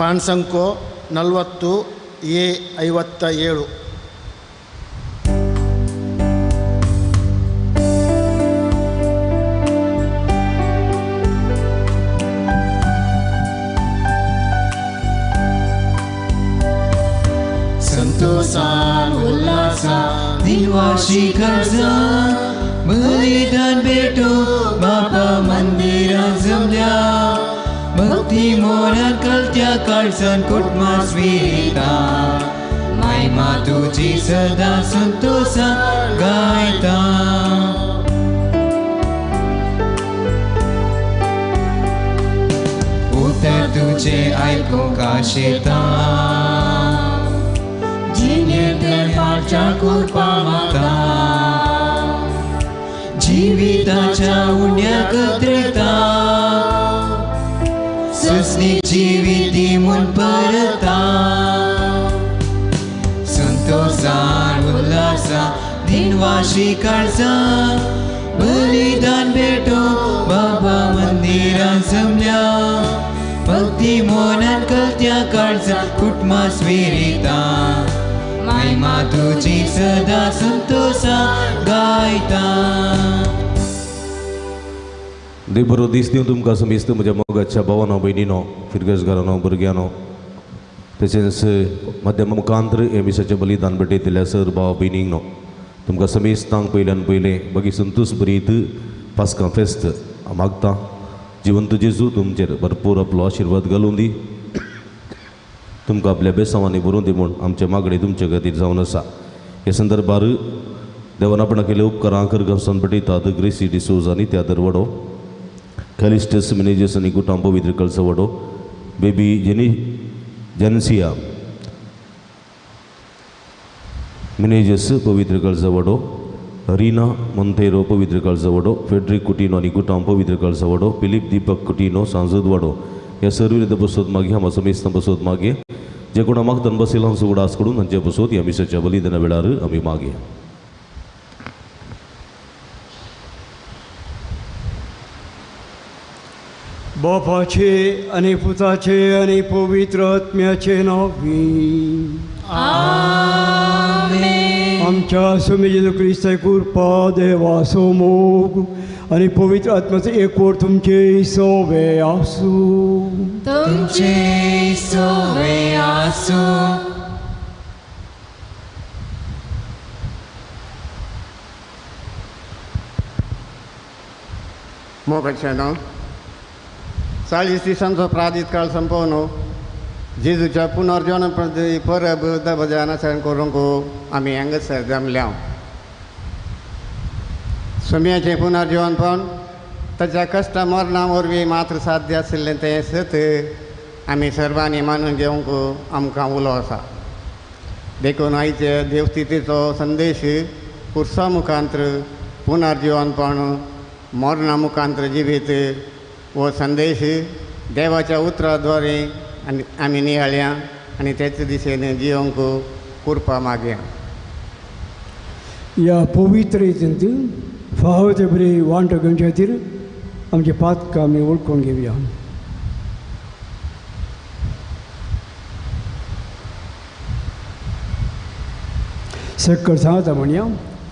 ಪಾನ್ಸಂಕೋ 40 A 57. संतोषान उल्हासान दिनवाशी काळजान बलिदान भेटो बापा मंदिरान जमल्या भक्ती मोरान कलत्या काळजान कुटुंबा स्विता महिमा तुजी सदा संतोषान गायता. उतर तुझे आयकूंक आशेता जिणेंत कृपा मागता जिविताच्या उण्या कत्रता सस्नीक जिविती म्हूण परता संतोषान उल्हासान दिनवाशी काळजान बलिदान भेटो बाबा मंदिरान जमल्या भक्ती मोनान कलत्या काळजान कुटुंबा स्विरिता महिमा तुजी सदा संतोषान गायता. देव बरो दीस दिवं तुमकां समेस्त म्हज्या मोगाच्या भावानो भयणीनो फिरगजगारानो भुरग्यांनो तशेंच माध्यमा मुखांतर हे मिसाचें बलिदान भेटयतल्या सर भाव भयणींनो तुमकां समेस्तांक पयल्यान पयलें बाकी संतोष बरीत पास्कां फेस्त मागता. जिवंत जेजू तुमचेर भरपूर आपलो आशिर्वाद घालून दी, तुमकां आपल्या बेसांवांनी भरून दी म्हूण आमचे मागणी तुमचे खातीर जावन आसा. ह्या संदर्भार देवान आपणा केले उपकारां करगांवसान भेटयतात ग्रेसी डिसोज आनी त्या दरवडो कॅलिस्टस मिनेजस आनी कुटाम पवित्र कळसवडो बेबी जेनी जेन्सिया मिनेजस पवित्र कळसवडो रीना मोंतेरो पवित्र कळसवडो फेड्रिक कुटिनो आनी कुटाम पवित्र कळसवडो फिलीप दीपक कुटिनो सांजोदवाडो ह्या सर्वीन बसोत मागे हांव समेस्तां बसोत मागे जे कोणा मागतान बसयला हांव उगडास करून तांचे बसोत ह्या मिसाच्या बलिदाना वेळार आमी मागे. बापाचे आनी पुताचे आनी पवित्र आत्म्याचे नांवी आमेन. आमच्या स्वामी जेजू क्रिस्ता कृपा देवाचो मोग आनी पवित्र आत्म्याचो एकवट तुमचे सोवे आसूं. तुमचे सोवे आसूं. मोगाचे नांव 40 दिसांचो प्रादीत काळ संपोवन जेजूच्या पुनर्जन परब दबजान आचरण करूंक आमी हांगासर जमल्या. स्वाम्याचें पुनर्जीवनपण ताच्या कश्ट मरणा वरवीं मात्र साध्य आशिल्लें तें सत आमी सर्वांनी मानून घेवंक आमकां उलो आसा. देखून आयचे देवस्थितीचो संदेश पुरसा मुखांत्र पुनर्जीवनपण मरणा मुखांत्र जिवीत हो संदेश देवाच्या उतरा द्वारे आनी आमी नियाळया आनी तेच दिशेन जिवंक कृपा मागया. ह्या पवित्र हितूंत फावो ते बरी वांटो घेवचे खातीर आमचे पातकां आमी वळखून घेवया. सक्कर सांगता म्हणया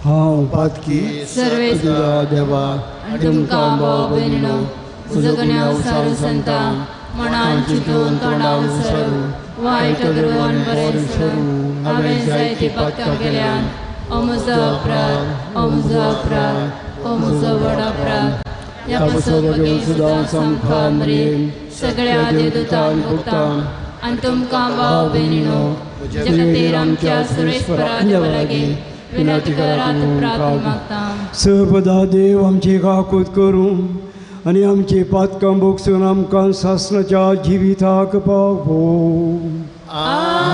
हांव पातकी सर्वेस्परा देवा तुमकां भाव भयणीनो म्हजो गुन्यांव सारू सांगता मनान चिंतून तोंडान सरू वायट करून बरें सरू हांवें जायतीं पातकां केल्यान. ओ म्हजो अपराध, ओ म्हजो अपराध, ओ म्हजो व्हड अपराध. ह्या पासून भगीन सुद्दां सामखार मरेन सगळ्या देवदूतांक भोगता आनी तुमकां भाव भयणीनो म्हजे खातीर आमच्या सुरेश्वरा देवा लागीं विनंती करात प्रार्थना मागता. सर्वदा देव आमची काकूत करूं आनी आमची पातकां भोगसून आमकां सासणाच्या जिविताक पावो. आमेन.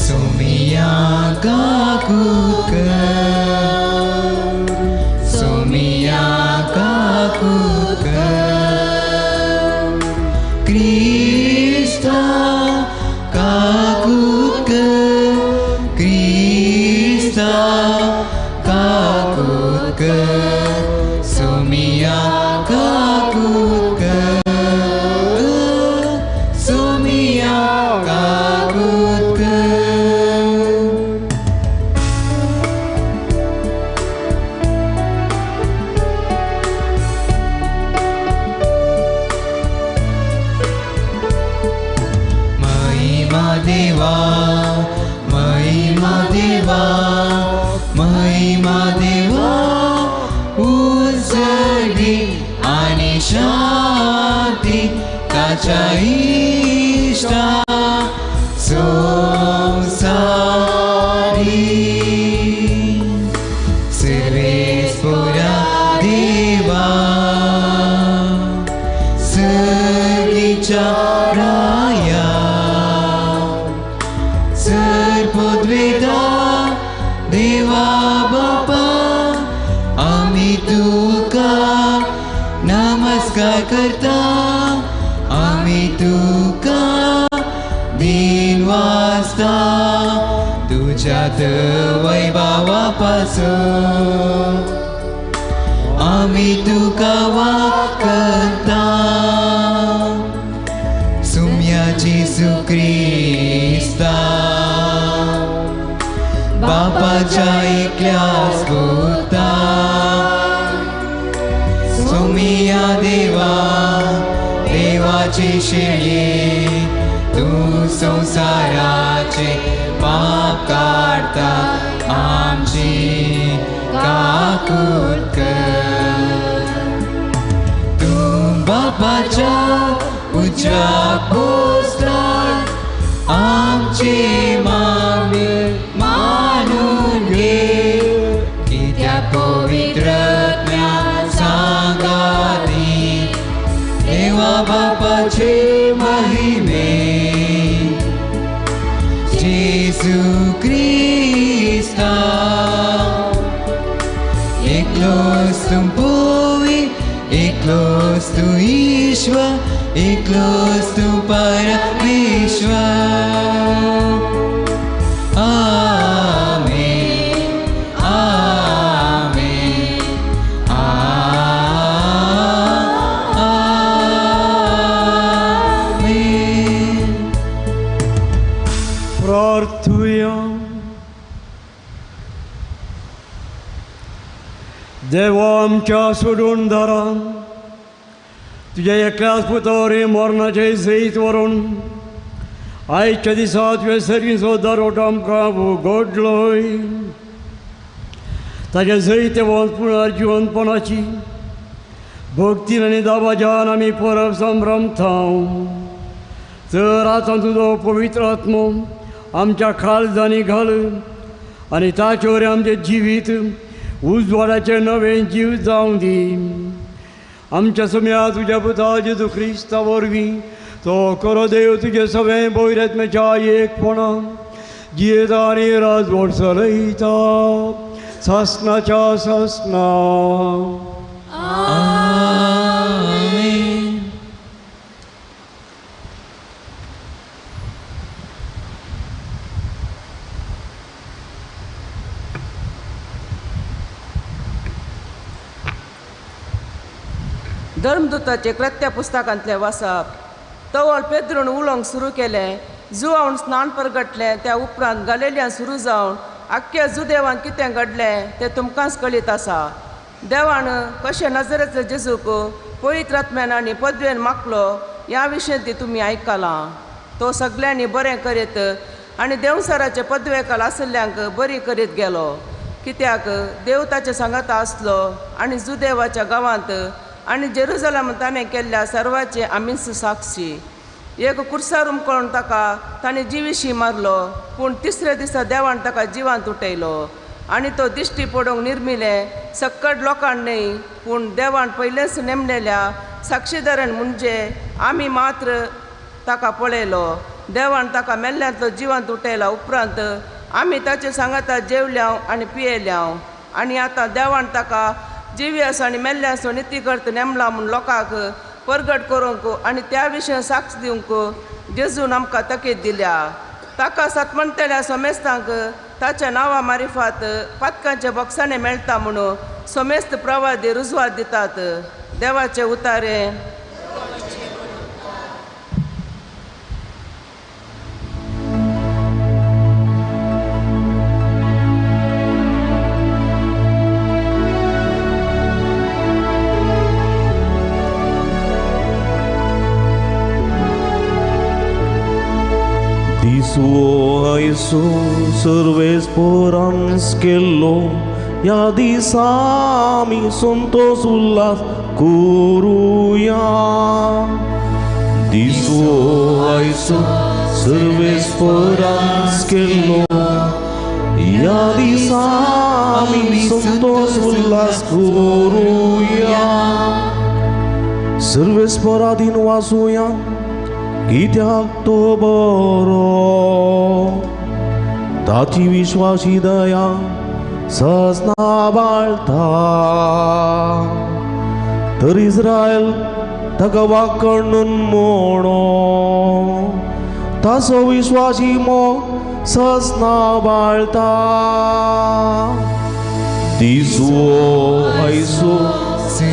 सोमिया काकूत कर, सोमिया काकूत कर, क्रिस्ताच्या काकूत कर, सोमिया काकूत कर, सोमिया काकूत कर। महिमा देवा, महिमा देवा, महिमा देवा, उजळी आणि शांती ताच्या इश्टा संसारी. सर्वेस्पोरा देवा, सर्गीच्या राया, सर्पोद्वेदा देवा बापा, आमी तुका नमस्कार करता, आमी तुका दिन वाजता, तुझ्यात वैभावा पासून आमी तुका वाकता. सुम्या जेसू क्रिस्ता, बापाच्या एकल्याच पुता, सोमिया देवा, देवाची शेळये, तूं संवसाराचे पाप काडटा, आमची काकूत कर. तूं बापाच्या उज्याक पोसतात, आमचे मागणे मानून घे, कित्याक पवित्र ज्ञान सांगाती, देवा बापाचे महिमे, जेसू क्रिस्ता, एकलोच तूं पोवी, एकलोच तूं ईश्वर, एकलोच तूं परमेश्वर. आमेन, आमेन, आमेन. प्रार्थुया. देवा आमच्या सोडून दारान तुज्या एकल्याच पुता मरणाचें जैत व्हरून आयच्या दिसा तुवें सर्गीचो दारोट आमकां उगडलोय. ताजें जैतवंत पुनर्जिवनपणाची भक्तीन आनी दाबाजान आमी परब संभ्रमता. तर आतां तुजो पवित्र आत्मो आमच्या काळजांनी घाल आनी ताचे वरवीं आमचें जिवीत उजवाडाचें नवें जीव जावं दी. आमच्या सम्या तुज्या पुता जेजू क्रिस्ता वरवीं तो खरो देव तुजे सगळें भोयऱ्यात्म्याच्या एकपणान जियेता आनी राजवट चलयता सासणाच्या सासणा. आमेन. धर्मदूताचे कृत्य पुस्तकांतलें वाचप. तवळ पेद्रून उलोवंक सुरू केलें. जुवावन स्नान परगटलें. त्या उपरांत गलेलियान सुरू जावन आख्ख्या जुदेवान कितें घडलें तें तुमकांच कळीत आसा. देवान कशें नजरेचो जेजूक पवित्र आत्म्यान आनी पदवेन मागलो ह्या विशयी ती तुमी आयकलां. तो सगल्यांनी बरें करीत आनी देंवसराचे पदवेकाल आशिल्ल्यांक बरी करीत गेलो, कित्याक देव ताचे सांगाता आसलो. आनी जुदेवाच्या गांवांत आनी जेरुजलम ताणें केल्ल्या सर्वाचे आमीच साक्षी. एक कुर्सार उमकळून ताका ताणें जिविशी मारलो, पूण तिसऱ्या दिसा देवान ताका जिवांत उठयलो आनी तो दिश्टी पडूंक निर्मिले सक्कड लोकांक न्हय, पूण देवान पयलेंच नेमलेल्या साक्षीदारान म्हणजे आमी मात्र ताका पळयलो. देवान ताका मेल्ल्यांतलो जिवांत उठयला उपरांत आमी ताचे सांगाता जेवल्याव आनी पियेल्याव. आनी आतां देवान ताका जिवी आसा आनी मेल्ले आसो निती करत नेमला म्हूण लोकांक परगट करूंक आनी त्या विशय साक्ष दिवंक जेजून आमकां तकीद दिल्या. ताका सतमणतल्या समेस्तांक ताच्या नांवा मारिफात पातकांचे बक्षाणे मेळटा म्हणून समेस्त प्रवादी रुजवात दितात. देवाचे उतारे. दिसवो आयसो सर्वेस्परांस केल्लो ह्या दिसा आमी संतोस उल्हास करुया. दिसवो आयसो सर्वेस्परांस केल्लो ह्या दिसा आमी संतोस उल्हास करुया. सर्वेस्पराधीन वाचुया कित्याक तो बरो, ताची विश्वासी दया सजना बाळता. तर इस्रायल ताका वाकडून मोणो, ताचो विश्वासी मोग सजना बाळता. दिसवो आयसो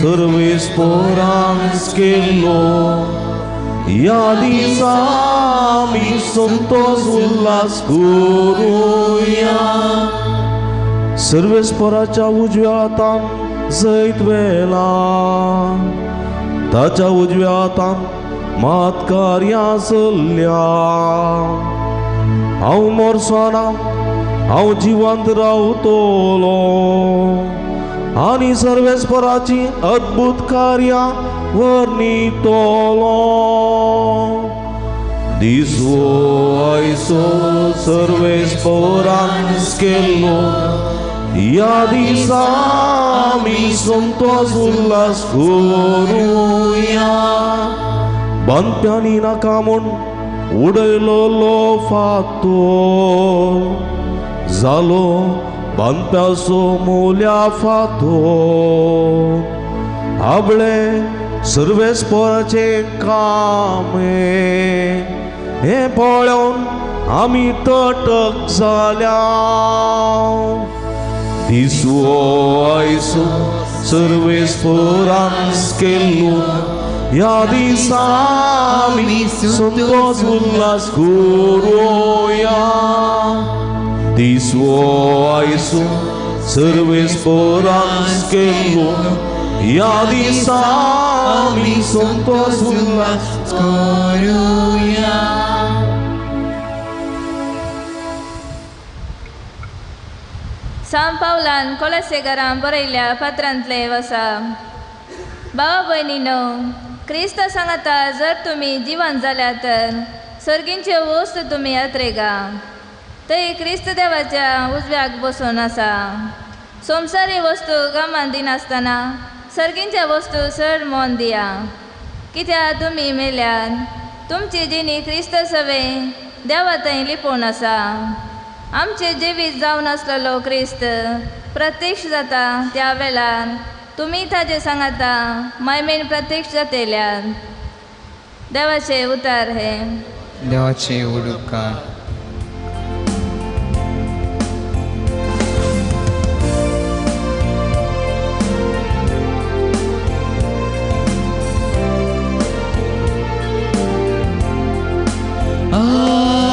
सर्वेस्परांस केल्लो ह्या दिसा आमी संतोस उल्हास करुया. सर्वेस्पराच्या उजव्या हातान जैत वेला, ताच्या उजव्या हातान मात कार्यां चल्ल्या. हांव मोरसोना, हांव जिवंत रावतलो आनी सर्वेस्पराची अद्भुत कार्यां वर्णितलो. दिसवो आयसो सर्वेस्परांस केल्लो ह्या दिसा आमी संतोस उल्हास करुया. बांदप्यांनी नाका म्हूण उडयलोलो फातोर जालो बांदप्याचो मोल्या फातोर. आबळे सर्वेस्पराचें काम हें पळोवन आमी तटक जाल्या. दिसवो आयसो सर्वेस्परांस केल्लो ह्या दिसा आमी संतोस उल्हास करुया. दिसवो आयसो सर्वेस्परांस केल्लो ह्या दिसा आमी संतोस उल्हास करुया. सांत पावलान कोलसेकारां बरयल्ल्या पत्रांतले वसा. भावा भयणीनो, क्रिस्त सांगता जर तुमी जिवन जाल्या तर सर्गींच्यो वस्त तुमी अत्रेगा. थंय क्रिस्त देवाच्या उजव्याक बसून आसा. संवसारी वस्तू गमान दिनासतना सर्गींच्या वस्तू चड मन दिया. कित्याक तुमी मेल्यार तुमची जिणी क्रिस्त सवे देवा थंय लिपोवन आसा. आमचे जिवीत जावन आसलेलो क्रिस्त प्रत्यक्ष जाता त्या वेळार तुमी ताजे सांगाता मायमेन प्रत्यक्ष जातेल्यार. देवाचे उतार हे. देवाचे उडुकार.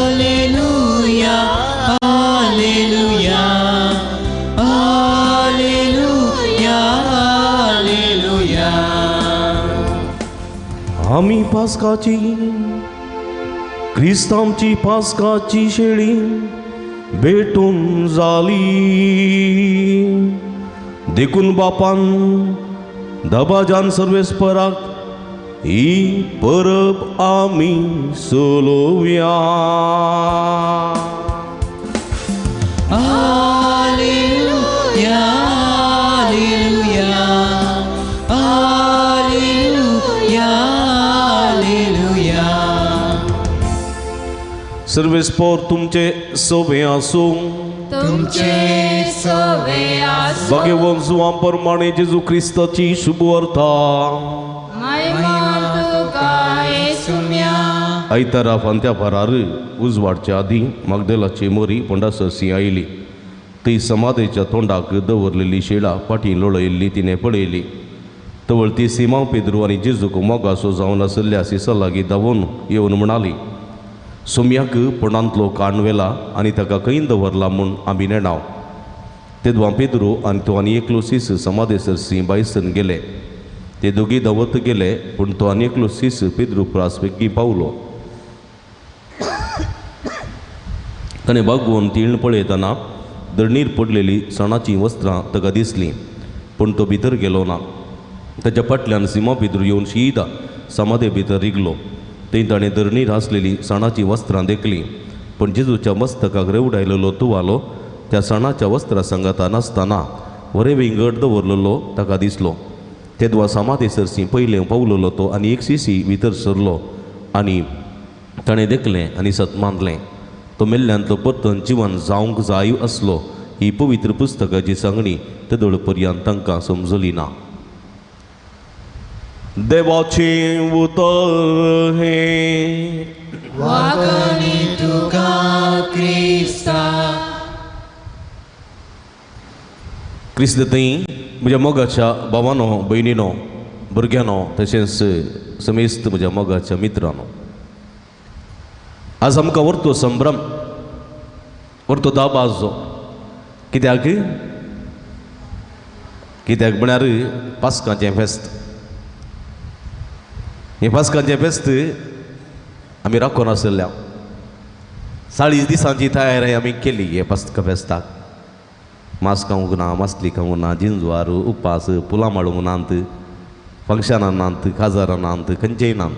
Alleluia, alleluia, alleluia, alleluia. आमी पास्काची क्रिस्तांची पास्काची शेळी भेटून जाली. देखून बापान दबाजान सर्वेस्पराक ही परब आमी चलोवया. Alleluia, alleluia, alleluia, alleluia. सर्वेस्पर तुमचे सोबे आसूं. तुमचे सोबे आसूं. भाग्यवंत जुवां प्रमाणे जेजू क्रिस्ताची शुभ वार्ता. महिमा तुका येसुम्या. आयतारा फांत्या फारार उजवाडच्या आदीं मागदेलाची मोरी पोंडा सरशी आयली. ती समाधेच्या तोंडाक दवरलेली शिळा फाटीं लोळयल्ली तिणें पळयली. तवळ ती सिमांव पेद्रू आनी जेजूक मोगासो जावन आशिल्ल्या सिसा लागीं धांवून येवन म्हणाली, सोम्याक पोंडांतलो काण व्हेला आनी ताका खंय दवरला म्हूण आमी नेणाव. तेदवां पेद्रू आनी तो आनी एकलो सीस समाधे सरशी भायसन गेले. ते दोगी धांवत गेले, पूण तो आनी एकलो सीस पेद्रू प्रास बेगीन पावलो. ताणें बागोवन तीण पळयतना दरणीर पडलेली सणाचीं वस्त्रां ताका दिसलीं, पूण तो भितर गेलो ना. ताच्या फाटल्यान सिमा पेद्रू येवन शीदा समाधे भितर रिगलो. थंय ताणें दरणीर आसलेलीं सणाचीं वस्त्रां देखलीं, पूण जेजूच्या मस्तकाक रेवडायलेलो तुवालो त्या सणाच्या वस्त्रां सांगाता नासतना वरे विंगड दवरलेलो ताका दिसलो. तेदवा समाधे सरशी पयलें पावलेलो तो आनी एक सिसी भितर सरलो आनी ताणें देखलें आनी सत मानलें. तो मेल्ल्यांतलो परतन जिवन जावंक जाय आसलो ही पवित्र पुस्तकाची सांगणी तेदोळ पर्यंत तांकां समजली ना. देवाचें उतर हें. वागणी तुका क्रिस्ता. क्रिस्त थंय म्हज्या मोगाच्या भावानो, भयणीनो, भुरग्यांनो, तशेंच समेस्त म्हज्या मोगाच्या मित्रांनो, आज आमकां व्हरतो संभ्रम, व्हरतो दाबाजो. कित्याक? कित्याक म्हळ्यार पास्काचें फेस्त. हें पास्काचें फेस्त आमी राखून आशिल्ल्या 40 दिसांची तयारी आमी केली. हे पास्का फेस्ताक मांस खावंक ना, मासली खावंक ना, जिंजवार, उपास, पुलां माडूंक नात, फंक्शनां नात, काजारां नात, खंयचेय नात.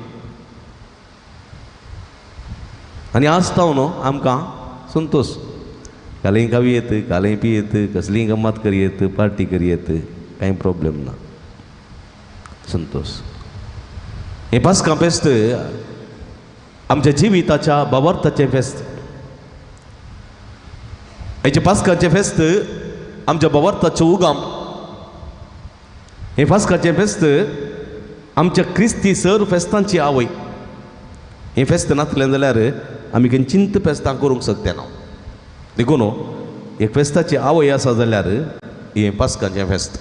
आनी आसता न्हू आमकां संतोश, कालें खावयेत, कालें पियेत, कसलीय गम्मत करयेत, पार्टी करयेत, कांय प्रोब्लेम ना, संतोश. हें पास्का फेस्त आमच्या जिविताच्या बाबार्थाचें फेस्त. हेचें पास्काचें फेस्त आमच्या बाबार्थाचें उगम. हें पास्काचें फेस्त आमच्या क्रिस्ती सर फेस्तांची आवय. हें फेस्त नासलें जाल्यार आमी खंयचींच फेस्तां करूंक शकते ना. देखून एक फेस्ताची आवय आसा जाल्यार हें पास्काचें फेस्त.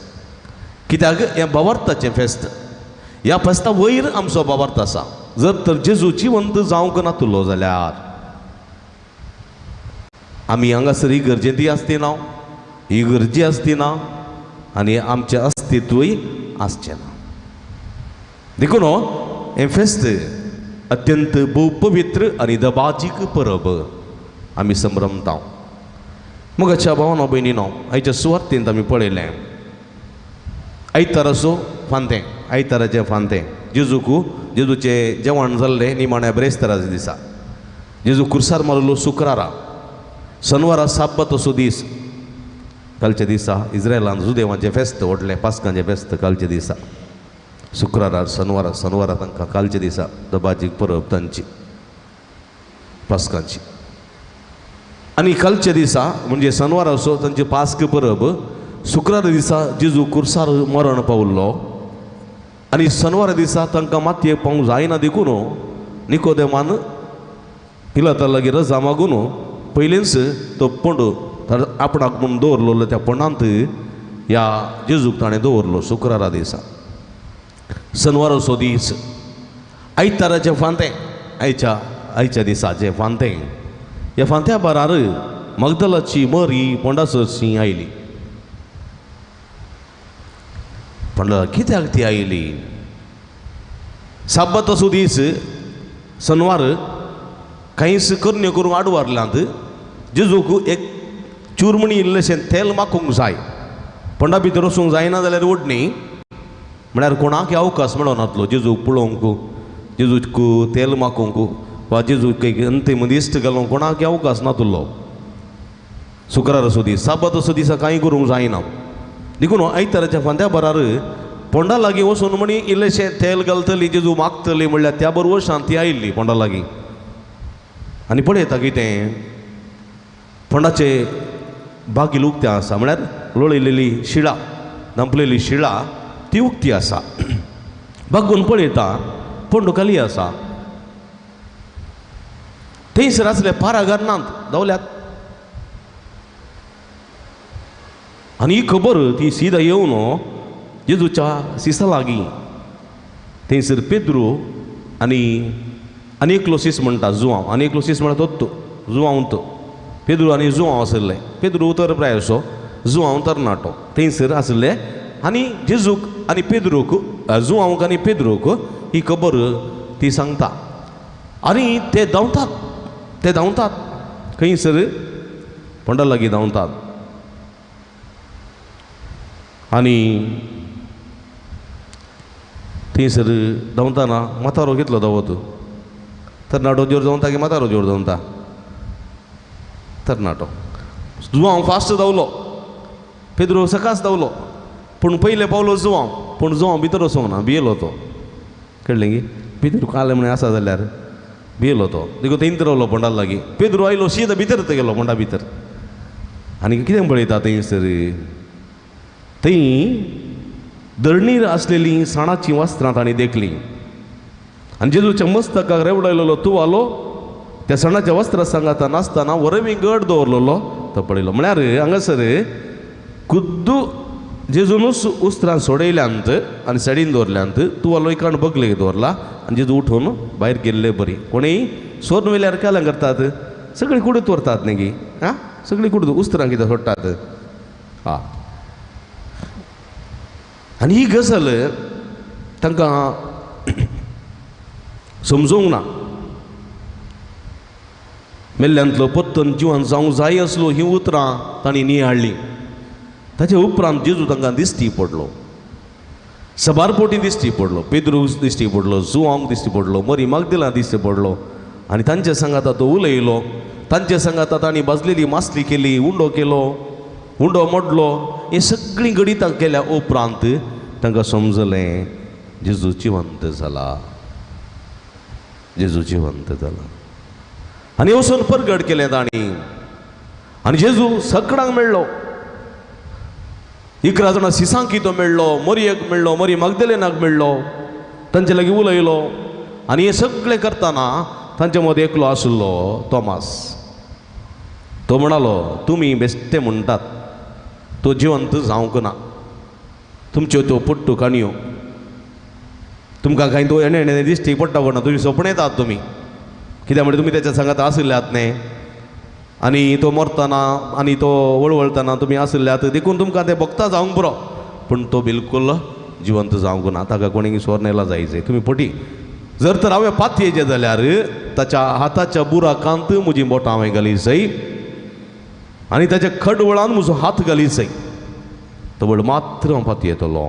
कित्याक? हें बाबार्थाचें फेस्त. ह्या फेस्ता वयर आमचो बाबार्थ आसा. जर तर जेजू जिवंत जावंक नातलो जाल्यार आमी हांगासर ही गरजेंती आसती ना, ही गरजी आसती ना आनी आमचें अस्तित्वय आसचें ना. देखून हें फेस्त अत्यंत भोव पवित्र आनी दबाजीक परब आमी संभ्रमता. मोगाच्या भावानो, भयणीनो, आयच्या सुवार्थेंत आमी पळयलें आयताराचो फांतें, आयताराचें फांतें जेजूक जेजूचें जेवण जाल्लें निमाण्या ब्रेस्ताराच्या दिसा. जेजू खुर्सार मारलो शुक्रारा, शनवारा साब्बात असो दीस. कालच्या दिसा इस्रायलान जुदेवांचें फेस्त व्हडलें पास्कांचें फेस्त कालच्या दिसा, शुक्रारा, शनवारा, शनवारा तांकां कालच्या दिसा दबाजीक परब तांची पास्कांची. आनी कालच्या दिसा म्हणजे शनवारा असो तांची पास्क परब. शुक्रारा दिसा जेजू खुर्सार मरण पावल्लो आनी शनवारा दिसा तांकां मातयेक पावूंक जायना देखून निकोदेमान पिलाता लागीं रजा मागून पयलींच तो पंड आपणाक म्हूण दवरलेलो त्या पंडांत ह्या जेजूक ताणें दवरलो शुक्रारा दिसा. शनवाराचो दीस, आयताराचें फांतें, आयच्या आयच्या दिसाचें फांतें. ह्या फांत्या बारार मगदलाची मरी पोंडा सरशी आयली. पंडा कित्याक ती आयली? साब्बात असो दीस, शनवार, कांयच करण्यो करूंक आडवारल्यांत. जेजूक एक चुरमणी इल्लेशें तेल माकूंक जाय, पंडा भितर वचूंक जायना जाल्यार ओडणी म्हळ्यार कोणाक अवकाश मेळनातलो जेजूक पळोवंक, जेजूक तेल माकूंक वा जेजूक एक अंतीम दिश्ट घालूंक कोणाक अवकाश नातलो. शुक्रार असो दीस, साबात असो दिसा कांय करूंक जायना. देखून आयताराच्या फांत्या बरार पोंडा लागीं वचून म्हणी इल्लेशें तेल घालतली, जेजू मागतली म्हणल्यार त्या बरोबर शांती आयिल्ली पोंडा लागीं. आनी पळयता कितें फोंडाचे बागील उक्तें आसा, म्हळ्यार लोळयलेली शिळा, धांपलेली शिळा ती उक्ती आसा. बागून पळयता फोंड खाली आसा. थंयसर आसले पारागार नात धांवल्यात. आनी ही खबर ती सीधा येवन जेजूच्या सिसा लागीं थंयसर पेद्रू आनी आनी एकलो सीस म्हणटा जुवांव, आनी एकलो सीस म्हणटा तोच जुवांव, तो पेद्रू आनी जुवांव आशिल्ले. पेद्रू तर प्राय असो, जुवांव तरणाटो थंयसर आशिल्ले. आनी जेजूक आनी पेद्रूक, जुवांवक आनी पेद्रूक ही खबर ती सांगता. आनी ते धांवतात, ते धांवतात खंयसर फोंडा लागीं धांवतात. आनी थंयसर धांवतना म्हातारो कितलो धांवत, तरणाटो जोर धांवता की म्हातारो जोर धांवता? तरणाटो. जुवांव फास्ट धांवलो, पेद्रू सकास धांवलो, पूण पयले पावलो जुवांव, पूण जुवांव भितर वचूंक ना, भियेलो तो. कळ्ळें की भितर कालें म्हणून आसा जाल्यार भियेलो तो, देखून थंयच रावलो फोंडा लागीं. पेद्रू आयलो शीत भितर गेलो फोंडा भितर. आनी कितें पळयता थंयसर, थंय धरणीर आसलेलीं साणाचीं वस्त्रां तांणी देखलीं. आनी जेजूच्या मस्तकाक रेवडायलेलो तुवालो त्या सणाच्या वस्त्रां सांगाता नासतना वरवीं गड दवरलेलो तो पळयलो. म्हळ्यार हांगासर खुद्द जेजूनूच उस्त्रां सोडयल्यांत आनी सायडीन दवरल्यांत, तुवालो एकान बगलेक दवरला आनी जेजू उठून भायर गेल्ले बरी. कोणीय सोर्न वयल्यार काल्यां करतात, सगळीं कुडत व्हरतात न्ही गी, आं सगळीं कुडत उस्त्रां कितें सोडटात. आं आनी ही गजाल तांकां समजूंक ना. मेल्ल्यांतलो पत्तन जिवन जावंक जाय आसलो हीं उतरां तांणी नियाळ्ळीं. ताचे उपरांत जेजू तांकां दिश्टी पडलो, सबार पोटी दिश्टी पडलो, पेद्रू दिश्टी पडलो, जुवांक दिश्टी पडलो, मरी मागदिला दिश्टी पडलो. आनी तांचे सांगाता तो उलयलो, तांचे सांगाता तांणी भाजलेली मासली केली, उंडो केलो, उंडो मोडलो. हे सगळीं घडितां केल्या उपरांत तांकां समजलें जेजू जिवंत जाला, जेजू जिवंत जाला. आनी वचून परगट केलें तांणी. आनी जेजू सकडांक मेळ्ळो, 11 जाणां सिसांकी तो मेळ्ळो, मरियेक मेळ्ळो, मरी मागदेलेनाक मेळ्ळो, तांचे लागीं उलयलो. आनी हें सगळें करतना तांचे मदें एकलो आशिल्लो तोमास. तो म्हणालो, तुमी बेश्टे म्हणटात तो जिवंत जावंक ना, तुमच्यो त्यो पट्टू काणयो तुमकां कांय तो एणे एणे दिश्टी पडटा पडना, तुमी सपणेतात तुमी, कित्याक म्हणटा तुमी तेच्या सांगात आशिल्ल्यात न्ही, आनी तो मरतना आनी तो वळवळतना तुमी आशिल्ल्यात, देखून तुमकां तें भोगता जावंक पुरो, पूण तो बिलकूल जिवंत जावंक ना, ताका कोणीय सोरनेला जायचे. तुमी पटी जर तर हांवें पातयेचें जाल्यार ताच्या हाताच्या बुराकांत म्हजी बोटां हांवें घाली जाय आनी ताच्या खडवळान म्हजो हात घाली जाय, तवळ मात्र हांव पातयेतलो.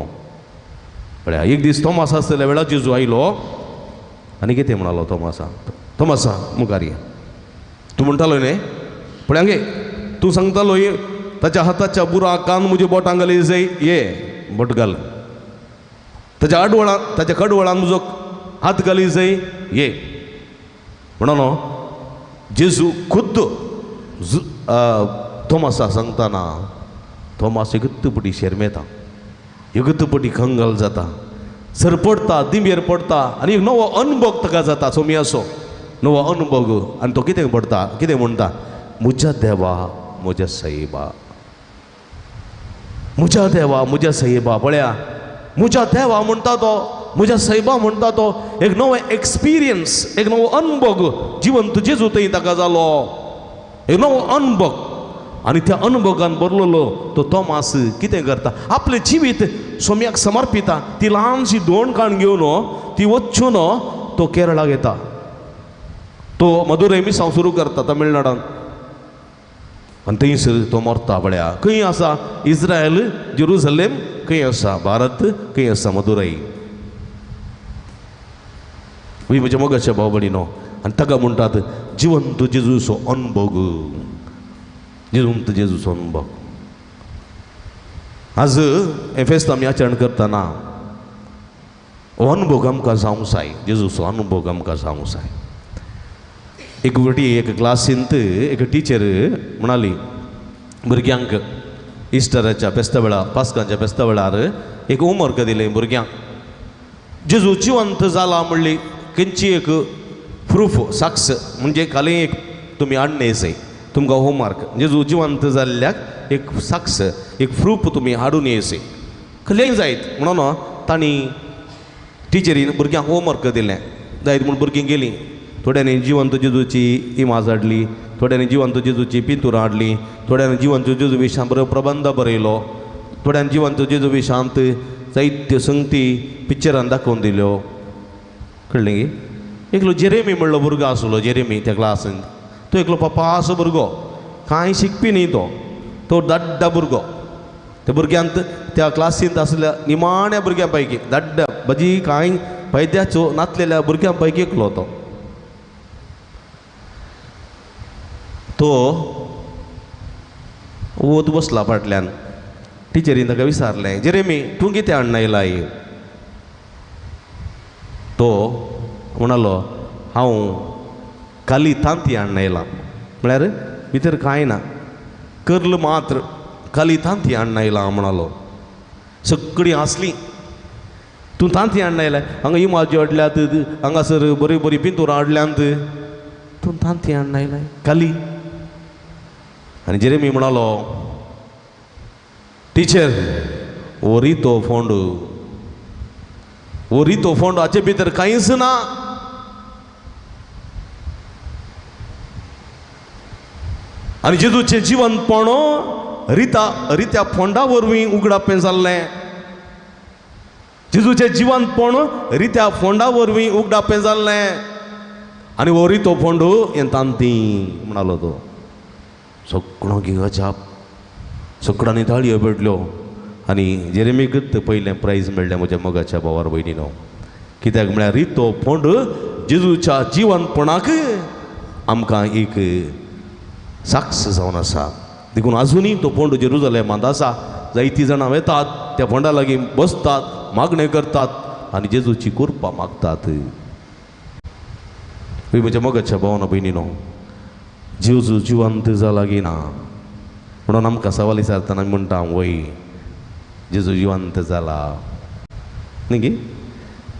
पळया एक दीस तोमास आसलेल्या वेळार जेजू आयलो आनी कितें म्हणालो तोमासा, तोमासा मुखार ये, तूं म्हणटालो न्ही, पळय हांगे तूं सांगतालो ये ताच्या हाताच्या बुराकान म्हजी बोटां घाली जाय, ये बोट घाल, ताच्या आडवळान ताच्या कडवळान म्हजो हात घाली जाय, ये. म्हणून जेजू खुद्द तोमासा सांगतना तोमास एकत्तपटी शेरमेता, एकत्तपटी कंगाल जाता, सरपडटा, दिंबेर पडटा आनी एक नवो अनुभव ताका जाता, सोमयाचो नवो अनुभव. आनी तो कितें पडटा, कितें म्हणटा, म्हज्या देवा म्हज्या साईबा, म्हज्या देवा म्हज्या साईबा. पळया म्हज्या देवा म्हणटा तो, म्हज्या साईबा म्हणटा तो, एक नवो एक्सपिरियन्स, एक नवो अनुभव जिवंत जेजू थंय ताका जालो, एक नवो अनुभव. आनी त्या अनुभवान भरलेलो तो तोमास कितें करता, आपलें जिवीत सोम्याक समर्पिता. ती ल्हानशी दोन काण घेवन ती वचून तो केरळाक येता, तो मदुरई मिसांव सुरू करता तमिळनाडान, आनी थंयसर तो मरता. पळया खंय आसा इस्रायल, जेरुजलेम खंय आसा, भारत खंय आसा, मदुरई. म्हज्या मोगाच्या भाव भयणीनो, आनी ताका म्हणटात जिवंत जेजूचो अनुभव, जिवंत जेजूचो अनुभव. आज हें फेस्त आमी आचरण करतना हो अनुभव आमकां जावंक जाय, जेजूचो अनुभव आमकां जावंक जाय. एक फावटी एक क्लासींत एक टिचर म्हणाली भुरग्यांक इस्टराच्या फेस्ता वेळार, पास्कांच्या फेस्ता वेळार एक होमवर्क दिलें भुरग्यांक, जेजू जिवंत जाला म्हणली खंयची एक प्रूफ साक्ष म्हणजे खाली एक तुमी हाडणे जाय तुमकां होमवर्क जेजू जिवंत जाल्ल्याक एक साक्ष एक प्रूफ तुमी हाडून येयचे खलें जायत म्हणून तांणी टिचरीन भुरग्यांक होमवर्क दिलें जायत म्हूण भुरगीं गेलीं थोड्यांनी जिवंत जेजूची इमाज हाडली थोड्यांनी जिवंत जेजूची पिंतुरां हाडली थोड्यांनी जिवंत जेजू विशांत बरो प्रबंध बरयलो थोड्यांनी जिवंत जेजू विशांत जायत्यो संगती पिक्चरान दाखोवन दिल्यो कळ्ळें गी. एकलो जेरेमी म्हणलो भुरगो आसलो जेरेमी त्या क्लासींत तो एकलो पपासो भुरगो कांय शिकपी न्ही तो तो दाड्डा भुरगो त्या भुरग्यांत त्या क्लासींत आसल्या निमाण्या भुरग्यां पैकी दाड्डा भजी कांय फायद्याचो नातलेल्या भुरग्यां पैकी एकलो तो तो वत बसला फाटल्यान टिचरीन ताका विचारलें जेरेमी तूं कितें हाडून आयला तो म्हणालो हांव खाली तांती हाडून आयलां म्हळ्यार भितर कांय ना कर्ल मात्र खाली तांती हाडून आयलां म्हणालो. सगळीं हांसलीं तूं तांती हाडून आयल्या हांगा इमाजी हाडल्यात हांगासर बरीं बरीं पिंतुरां हाडल्यांत तूं तांती हाडून आयलाय खाली. आनी जेरेमी म्हणालो टिचर हो रितो फोंड हो रितो फोंड हाचे भितर कांयच ना. आनी जेजूचें जिवंतपण रिता रित्या फोंडा वरवीं उगडापें जाल्लें जेजूचें जिवंतपण रित्या फोंडा वरवीं उगडापें जाल्लें आनी हो रितो फोंड हें तांती म्हणालो तो. सगळो अजाप सगळ्यांनी ताळयो पेटल्यो आनी जेरेमीकच पयलें प्रायज मेळ्ळें म्हज्या मोगाच्या भावार भयणीनो. कित्याक म्हळ्यार रितो फोंड जेजूच्या जिवनपणाक आमकां एक साक्ष जावन आसा. देखून आजुनूय तो फोंड जेरुजलेमांत आसा. जायतीं जाणां वेतात त्या फोंडा लागीं बसतात मागणें करतात आनी जेजूची कृपा मागतात. म्हज्या मोगाच्या भावान भयणीनो जेजू जिवंत जाला की ना म्हणून आमकां सवाल विचारतना आमी म्हणटा वय जेजू जिवंत जाला न्ही गी.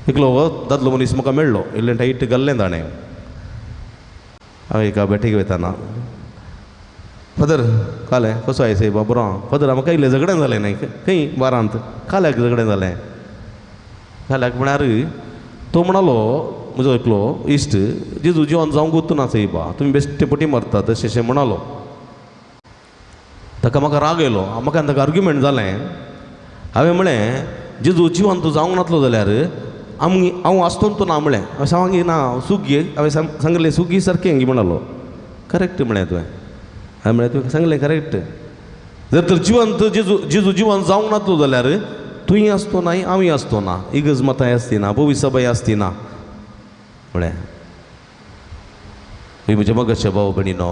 एकलो हो दादलो मनीस म्हाका मेळ्ळो इल्लें टायट घाल्लें ताणें. हांव एका बेठेक वयताना फादर कालें कसो आयस बाबा बरो फादर म्हाका इल्लें झगडें जालें न्ही खंय बारांत काल्याक झगडें जालें. काल्याक म्हळ्यार तो म्हणालो म्हजो एकलो इश्ट जेजू जिवन जावंक ना सायबा तुमी बेश्टे पटी मारतात अशें अशें म्हणालो. ताका म्हाका राग येयलो म्हाका ताका आर्ग्युमेंट जालें. हांवें म्हळें जेजू जिवन तूं जावंक नातलो जाल्यार आमी हांव आसतो तूं ना म्हळें. हांवें सांगी ना सुगी हांवें सांगलें सुगी सारकें गी म्हणालो. करेक्ट म्हळें तुवें. हांवें म्हळें तुवें सांगलें करेक्ट. जर तर जिवंत जेजू जेजू जिवन जावंक नातलो जाल्यार तुंय आसतो ना हांवूय आसतो ना इगर्ज माताय आसती ना भोवी सभाय आसती ना म्हळें. म्हज्या मोगाच्या भाव भयणीनो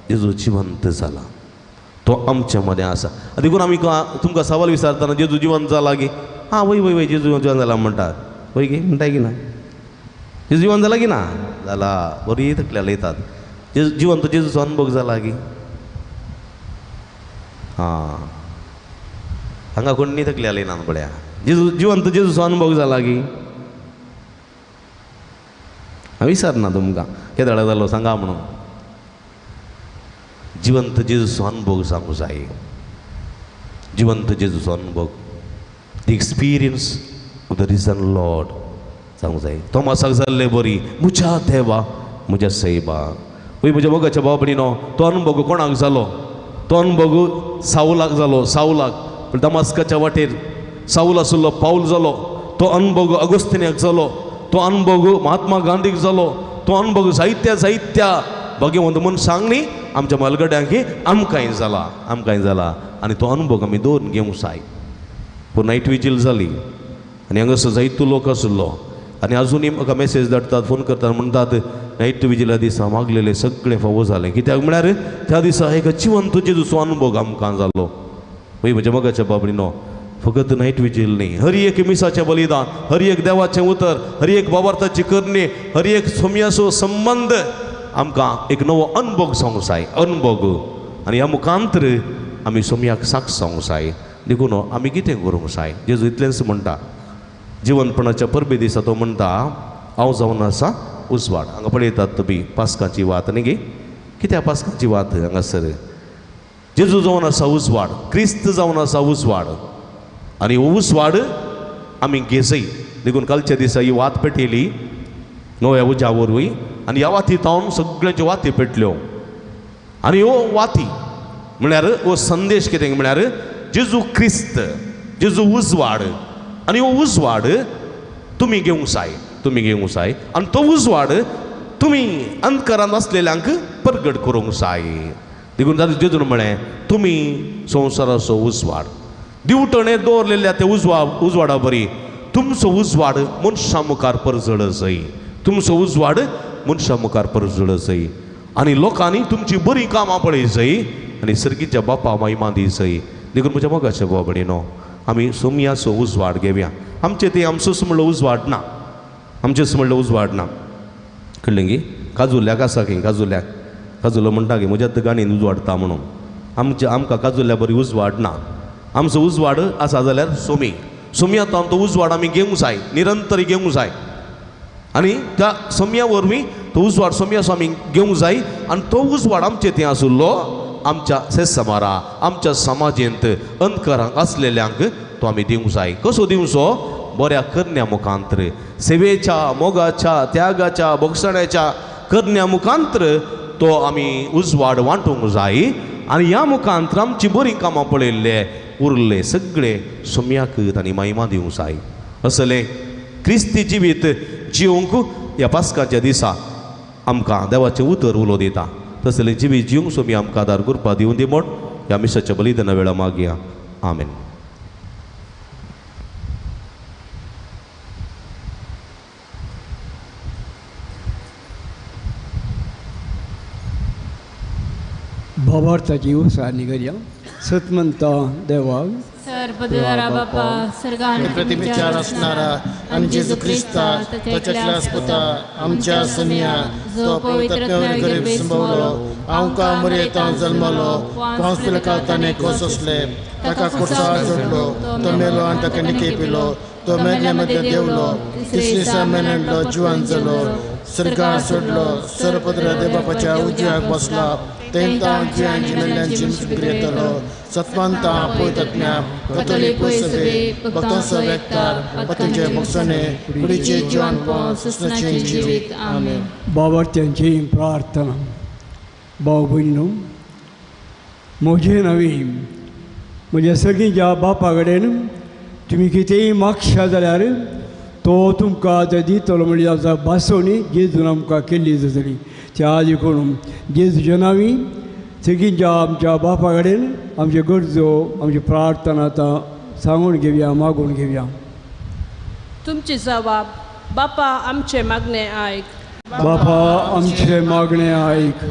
जेजू जिवंत जाला तो आमच्या मदें आसा. देखून आमी तुमकां सवाल विचारतना जेजू जिवंत जाला गी आं वय वय वय जेजू जिवंत जाला म्हणटात वय गी म्हणटाय की ना जेजू जिवंत जाला की ना जाला बरी तकल्या लयतात जेजू जिवंत जेजूचो अनुभव जाला गी आं हांगा कोण न्ही तकल्या लयना पळया जेजू जिवंत जेजूचो अनुभव जाला गी. हांव विचारना तुमकां केदळा जालो सांगा म्हणून. जिवंत जेजूचो अनुभव सांगू जाय. जिवंत जेजूचो अनुभव the experience of the risen Lord सांगू जाय. तोमासाक जाल्ले बरी म्हज्या देवा म्हज्या सैबा. वय म्हज्या मोगाच्या भाव भयणीनो तो अनुभव कोणाक जालो? तो अनुभव सावलाक जालो. सावलाक दमास्काच्या वाटेर सावल आशिल्लो पावल जालो. तो अनुभव अगस्तिन्याक जालो. तो अनुभव महात्मा गांधीक जालो. तो अनुभव जायत्या जायत्या भाग्यवंत मनशांक न्ही आमच्या म्हालगड्यांक आमकांय जाला आमकांय जाला. आनी तो अनुभव आमी दवरून घेवंक जाय. पूण नायट विजील जाली आनी हांगासर जायतो लोक आशिल्लो आनी आजुनूय म्हाका मॅसेज धाडटात फोन करतात म्हणटात नायट विजिला दिसा मागलेलें सगळें फावो जालें. कित्याक म्हळ्यार त्या दिसा एक जिवंत जेजूचो अनुभव आमकां जालो. वय म्हज्या मोगाच्या बाबडीनो फकत नायट विजील न्ही हर एक मिसाचें बलिदान हर एक देवाचें उतर हर एक बाबार्थाची करणी हर एक सोम्याचो संबंद आमकां एक नवो अनुभव जावंक जाय अनुभव. आनी ह्या मुखांतर आमी सोम्याक साक्ष जावंक जाय. देखून आमी कितें करूंक जाय? जेजू इतलेंच म्हणटा जिवनपणाच्या परबे दिसा तो म्हणटा हांव जावन आसा उजवाड. हांगा पळयतात तुमी पास्काची वात न्ही गे, कित्याक पास्काची वात हांगासर जेजू जावन आसा उजवाड, क्रिस्त जावन आसा उजवाड आनी हो उजवाड आमी घेजय. देखून कालच्या दिसा ही वात पेटयली नव्या उज्या वरवीं आनी ह्या वाती तावन सगळ्यांच्यो वाती पेटल्यो. आनी ह्यो वाती म्हळ्यार हो संदेश कितें म्हळ्यार जेजू क्रिस्त, जेजू उजवाड आनी हो उजवाड तुमी घेवंक जाय, तुमी घेवंक जाय आनी तो उजवाड तुमी अंधकारांत आसलेल्यांक परगट करूंक जाय. देखून ताणें जेजून म्हळें तुमी संवसाराचो उजवाड, दिवटणे दवरलेल्या त्या उजवाडा बरी तुमचो उजवाड मनशां मुखार परजळ जाय, तुमचो उजवाड मनशां मुखार परजळ जाय आनी लोकांनी तुमची बरीं कामां पळय जाय आनी सर्गीच्या बापा महिमा दी जाय. देखून म्हज्या मोगाच्या भाव भयणीनो, आमी सोमयाचो उजवाड घेवया. आमचे ते आमचोच म्हणलो उजवाड ना, आमचेच म्हणलो उजवाड ना, कळ्ळें गी? काजुल्याक आसा की काजुल्याक काजुलो म्हणटा की म्हज्या गाणीन उजवाडता म्हणून, आमचे आमकां काजुल्या बरी उजवाड ना. आमचो उजवाड आसा जाल्यार सोमी, सोमया तो उजवाड आमी घेवंक जाय, निरंतर घेवंक जाय आनी त्या सोमया वरवीं तो उजवाड सोमयाचो आमी घेवंक जाय आनी तो उजवाड आमचे थंय आशिल्लो आमच्या सेसमारा आमच्या समाजेंत अंधकारांक आसलेल्यांक तो आमी दिवंक जाय. कसो दिवचो? बऱ्या करण्या मुखांत्र, सेवेच्या, मोगाच्या, त्यागाच्या, भोगसण्याच्या करण्या मुखांत्र तो आमी उजवाड वांटूंक जाय आनी ह्या मुखांत्र आमची बरीं कामां पळयल्ले उरले सगळे सोम्याक तांणी महिमा दिवंक जाय. असलें क्रिस्ती जिवीत जिवंक ह्या पास्काच्या दिसा आमकां देवाचें उतर उलो दिता. तसलें जिवीत जिवंक सोमी आमकां आदार करपा दिवं दी म्हण ह्या मिसाच्या बलिदाना वेळा मागया. आमेन. भावार्थाची उसारणी करया. सतमंता देवा सर्वदरा बापा सर्गान प्रतिमेचार असणारा आणि जेजू ख्रिस्ता ताच्या पुता आमच्या सोनिया जो पवित्र गरीब संभवलो आमकां मरयेता जल्मलो पांच पिलका ताणें कोसले ताका कुर्सार जोडलो तो मेलो आनी ताका निके पिलो तो मेल्ल्या मदें देवलो तिसरे दिसा मेल्लो जिवान जालो सरकार सोडलो सरपत्र देवबापाच्या उजव्याक बसला तेंता जियांची मेल्ल्यांची येतलो सत्वंता पवित्रत्म्या कथोलीक सभे भक्तांचो व्यक्तार पतंचे भोगसणे कुडीचे जिवानपण सुसनाचें जिवीत. आमेन. बाबार्थ्यांची प्रार्थना. भाव भयणीनो, म्हजें नवी म्हज्या सगळींच्या बापा कडेन तुमी कितेंय मागशा जाल्यार तो तुमकां आतां दितलो म्हणल्यार आमच्या भासोनी जेजून आमकां केल्ली जातली. त्या देखून जेजूच्या नांवी सगळींच्या आमच्या बापा कडेन आमच्यो गरजो आमची प्रार्थना आतां सांगून घेवया, मागून घेवया. तुमची जबाब बापा आमचे मागणे आयक, बापा आमचे मागणे आयक.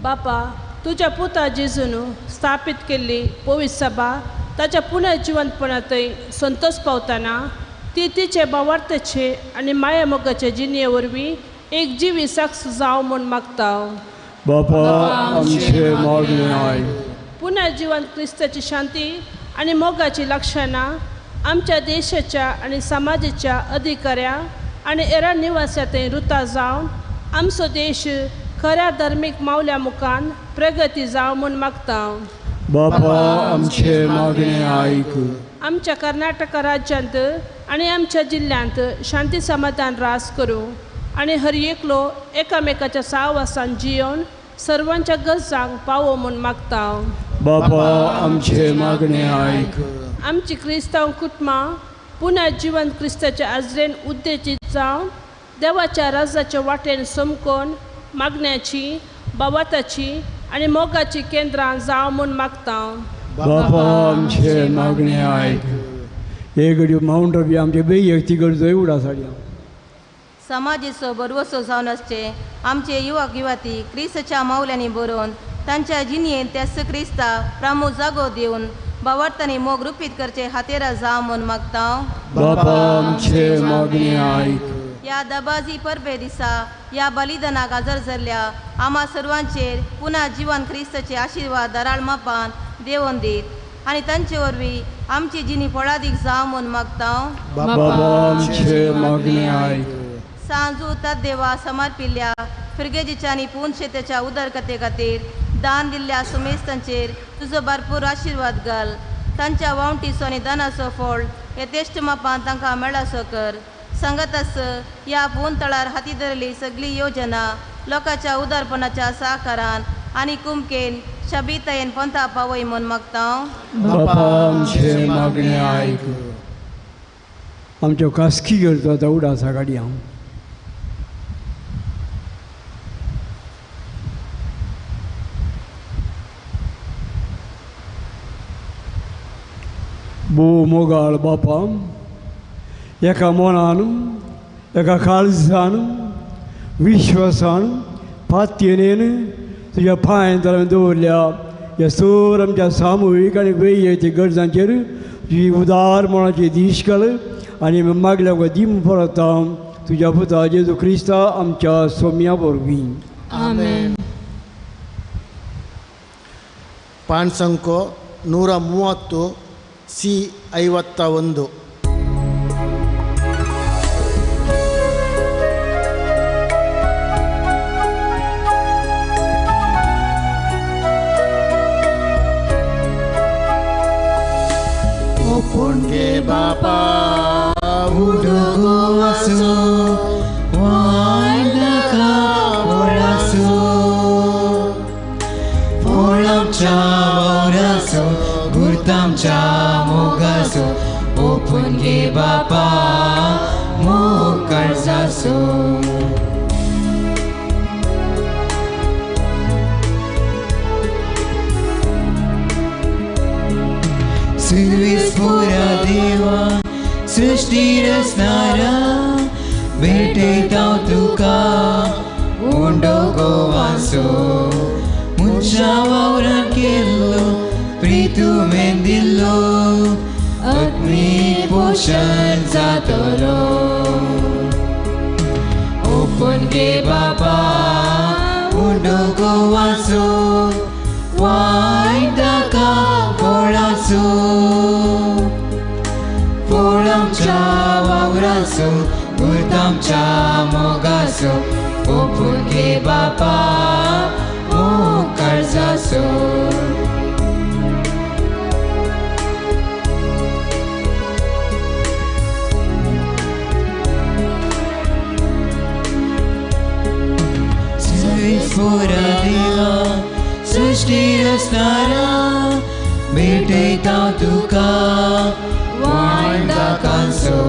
बापा तुज्या पुता जेजून स्थापीत केल्ली पवित्र सभा ताच्या पुनर्जिवंतपणांतय संतोष पावतना ती तिचे भावार्थाचे आनी मायामोगाचे जिणये वरवीं एक जिवी साक्ष जावं म्हूण मागता. बापा आमचे मागणे आयक. पुनर्जिवंत क्रिस्ताची शांती आनी मोगाची लक्षणां आमच्या देशाच्या आनी समाजाच्या अधिकाऱ्या आनी हेर निवासांत रुता जावन आमचो देश खऱ्या धार्मीक मावल्या मुखान प्रगती जावं म्हूण मागता. बापा आमचे मागणे आयक. आमच्या कर्नाटक राज्यांत आनी आमच्या जिल्ल्यांत शांती समाधान रास करूं आनी हर एकलो एकामेकाच्या साहवासान जियोवन सर्वांच्या गरजांक पावो म्हूण मागता. बापा आमचे मागणे आयक. आमची क्रिस्तांव कुटुंबां पुनः जिवन क्रिस्ताच्या आजरेन उद्देजीत जावन देवाच्या राजाच्या वाटेन समकोन मागण्याची, भावार्थाची आनी मोगाची केंद्रां जावं म्हूण मागता. बापा आमचे मागणे आयक. एक घडी मावंट बी आमचे बेगती गरजोय उडा साडया. समाजेचो बरवसो जावन आसचे आमचे युवक युवती क्रिस्ताच्या मावल्यांनी बरोवन तांच्या जिणयेंत त्याच क्रिस्ता प्रामू जागो दिवन भावार्थांनी मोग रुपीत करचे हातेरा जावं म्हूण मागता. बापा आमचे मागणे आयक. ह्या दबाजी परबे दिसा ह्या बलिदानाक हजर जाल्ल्या आमा सर्वांचेर पुन्हा जिवन क्रिस्ताचे आशिर्वाद दराळ मापान देवोन दीत आनी तांचे वरवीं आमची जिणी फळादीक जावं म्हूण मागता. बाबा आमचे मागणे आयक. सांजू तद्देवा समर्पिल्ल्या फिरगेजीच्या आनी पुनशेतेच्या उदरगते खातीर दान दिल्ल्या सुमेस्तांचेर तुजो भरपूर आशिर्वाद घाल. तांच्या वावटीचो आनी दानाचो फळ यथेश्ट मापान तांकां मेळासो कर. सांगतास ह्या पून तळार हाती धरली सगळी योजना लोकांच्या उदारपणाच्या साकारान आनी कुमकेन शबितायेन पंथा पावय म्हूण मागता. बापा आमचें मागणें आयक. आमच्यो खासगी गरजो आतां उडासा काडया. भोव मोगाळ बापा, एका मनान, एका काळजान, विश्वासान, पातयेन तुज्या पांयान हांवें दवरल्या ह्या सर आमच्या सामुहीक आनी वैयक्तीक गरजांचेर तुजी उदार मनाची दीश घाल आनी मागल्या दी परता तुज्या पुता जेजू क्रिस्ता आमच्या सोम्या वरवीं. आमेन. ಪಾಣ್ಸಂಕೋ 130 C 51. Opunge Bapa udugo asu wainaka orasu polam cha orasu gurtam cha mogasu opunge Bapa mokarzasu. Pura देवा सृष्टी रचणारा भेटयता तुका उंडो गोवासो मनशा वावरान केल्लो प्रितू मेंदिल्लो आत्मीक पोशण जातलो. ओपन गे बाबा उंडो गोवासो वायदाका पोळासो पोळामच्या वावरासो गुरतामच्या मोगासो ओपून गे बापा मोग काळजासो. पुरा देवा सृष्टी रचणारा भेटयता तुका वायदाकांचो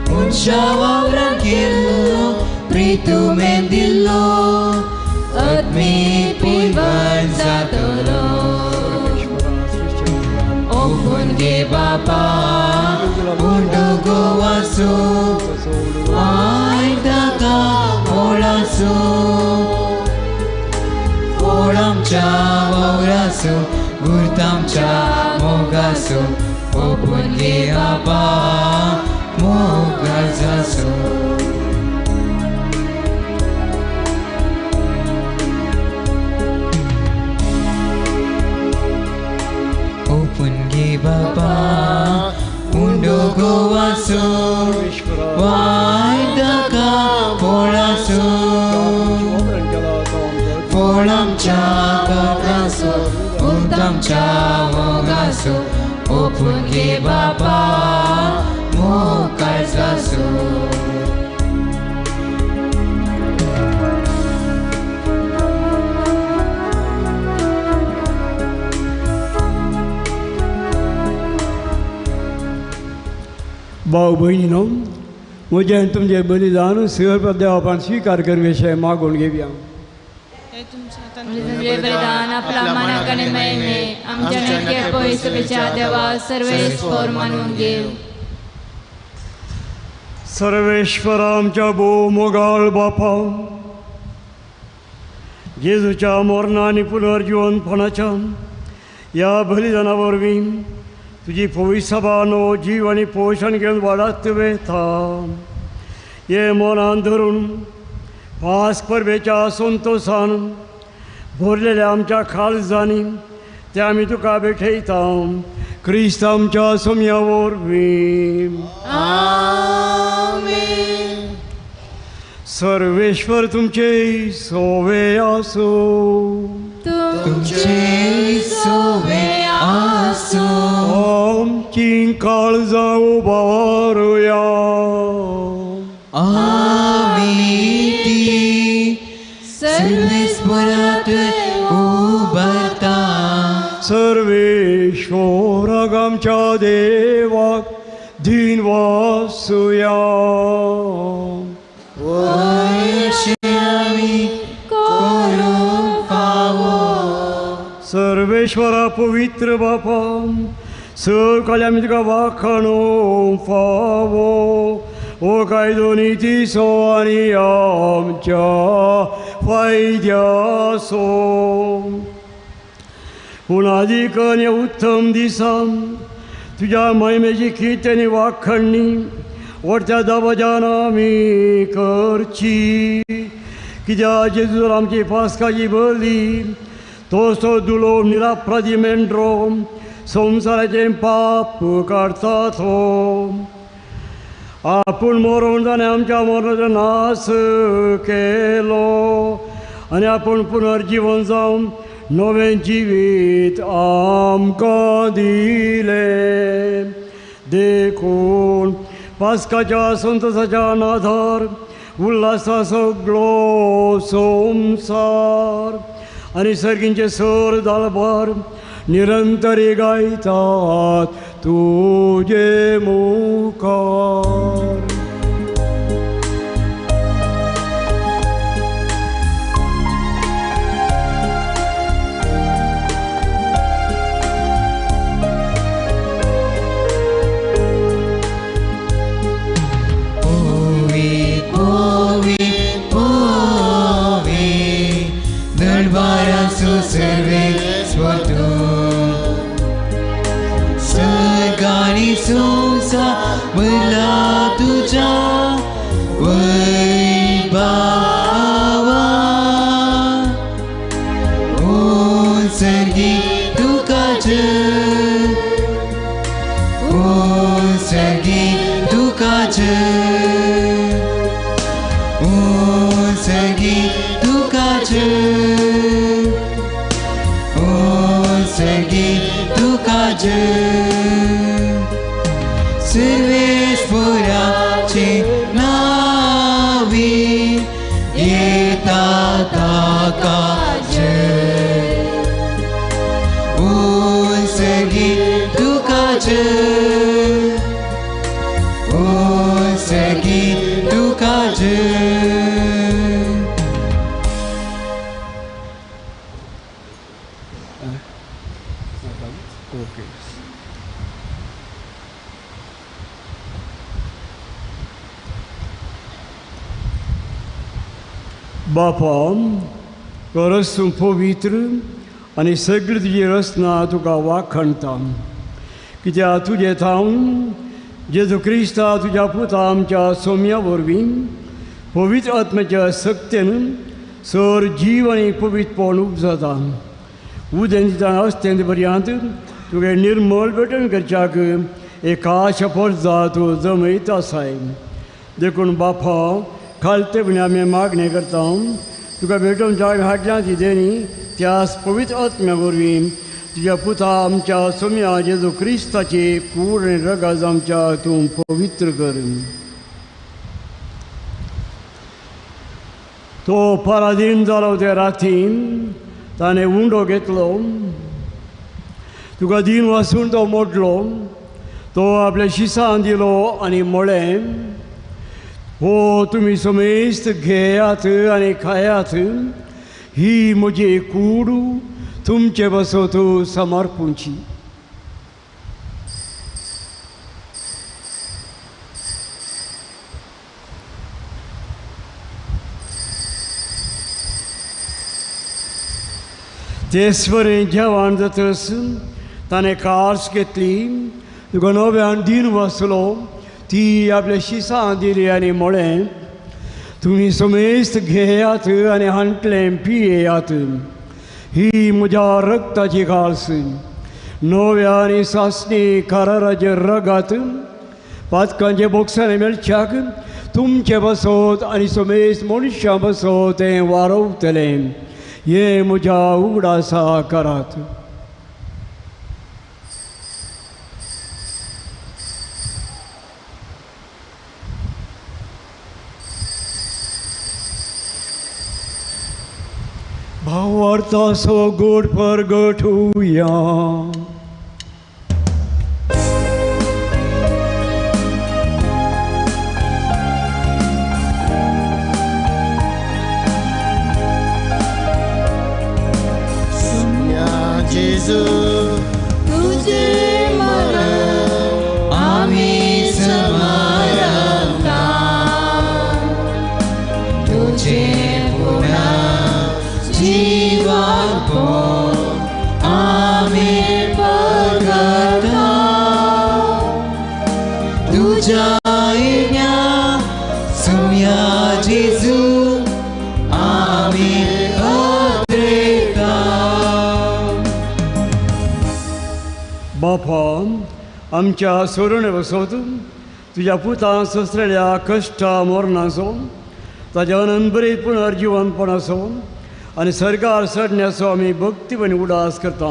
मनशा वावरान केल्लो प्रितू मेंदिल्लो आत्मीक पुरवण जातलो. ओपून गे बापा उंडो गोवासो वायदाका ओळासो पोळामच्या वावरासो गुरतामच्या मोगासो ओपून गे बापा मोगासो. ओपून गे बापा उंडो गोवासो वायदाका पोळासो पोळामच्या गावरासो गुरतामच्या मोगासो ओपून गे बापा मोग काळजासो. भाव भयणीनो, म्हजें तुमचें बलिदान सर देवापान स्विकार करवेशें मागून घेवया. तुमचे बलिदान आपल्या मनाक आनी महिमे आमच्या नेटके पयसुपेच्या देवा सर्वेस्पर मानून घेव. सर्वेश्वर आमच्या भोव मोगाळ बापा, जेजूच्या मरणा आनी पुनर्जिवनपणाच्या ह्या बलिदाना वरवीं तुजी पवित्र सभा नवो जीव आनी पोशण घेवन वाडत वेता. हे मनान धरून पास परबेच्या संतोशान भरलेल्या आमच्या काळजांनी ते आमी तुका भेटयता क्रिस्त आमच्या सोम्या वरवीं. आमेन. सर्वेश्वर तुमचे सोवे आसूं. तुमचे सोवे आसूं. आमची काळजां उबारुया. आमी ती सर्वेस्परात उबारता. सर्वेश्वराक आमच्या देवाक दिन वासुया. सर्वेश्वरा पवित्र बापा सकाळी आमी तुका वाखाणो फावो ओ कायदो नितीचो आनी आमच्या फायद्याचो. पूण आदीक आनी उत्तम दिसा तुज्या महिमेची कीर्त आनी वाखणणी वडत्या दबाज्यान आमी करची. कित्याक जेजू आमची पास्काची बली तोच तो दुलो निरापराधी मेंढरो संवसाराचें पाप काडटा तो. आपूण मरोवन ताणें आमच्या मरणाचो नाश केलो आनी आपूण पुनर्जिवन जावन नवें जिवीत आमकां दिलें. देखून पास्काच्या संतोसाच्या नाधार उल्हासा सगळो संवसार आनी सर्गींचे सर दालभार निरंतरी गायतात तुजे मुखार. सर्गानी संसा भरला तुझ्या वैभावा. ओ सर्गी तुका जय, ओ सर्गी तुका जय, ओ सर्गी तुका जय, ओ सर्गी तुका जय. सर्वेश्वराचे नावी येता ताका जय. ओ सर्गी तुका जय, ओ सर्गी तुका जय. बापा गरज तूं पवित्र आनी सगळी तुजी रचना तुका वाखणता. कित्याक तुजे थावन जेजू क्रिस्ता तुज्या पुता आमच्या सोम्या वरवीं पवित्र आत्म्याच्या सक्तेन सर जीव आनी पवित्रपण उपजाता. उदेंत अस्तेंत पर्यंत तुगे निर्मळ भेटण करच्याक एका शपथ तूं जमयत आसाय. देखून बापा खालते म्हण आमी मागणें करता तुका भेटोवन जाग हाडल्या ती देणी त्यास पवित्र आत्म्या वरवीं तुज्या पुता आमच्या सोम्या जेजू क्रिस्ताची कूड आनी रगाज आमच्या तूं पवित्र कर. तो पराधीन जालो ते रातीन ताणें उंडो घेतलो, तुका दीन वासून तो मोडलो, तो आपल्या शिसान दिलो आनी म्हळें, हो तुमी समेस्त घेयात आनी खायात, ही म्हजी कूड तुमचे बसत समर्पूंची. तेच वरी जेवण जातच ताणें कास घेतली, तुका नव्यान दीन वाचलो, ती आपल्या शिसान दिली आनी म्हळें, तुमी समेस्त घेयात आनी हांटलें पियेयात, ही म्हज्या रक्ताची कास नव्या आनी सासणी कराराचें रगात पातकांचे बोक्साने मेळच्याक तुमचे बसोत आनी समेस्त मनशां बसोत तें वारवतलें. हें म्हज्या उगडासा करात. भावार्थाचो गोड परगटुया. सुम्या जेजू तुझे मरण आमी स्मरता, तुझे पुन्हा जीवनपण आमी परगता, तुझ्या येण्या सुम्या जेजू आमी अद्रेता. बापा आमच्या सोरण बसोत तुज्या पुतान सोंसलेल्या कश्टा मरणाचो ताज्या अनंतबरीत पुनर्जिवनपणाचो आनी सरकार चडण्याचो आमी भक्तीपणी उडास करता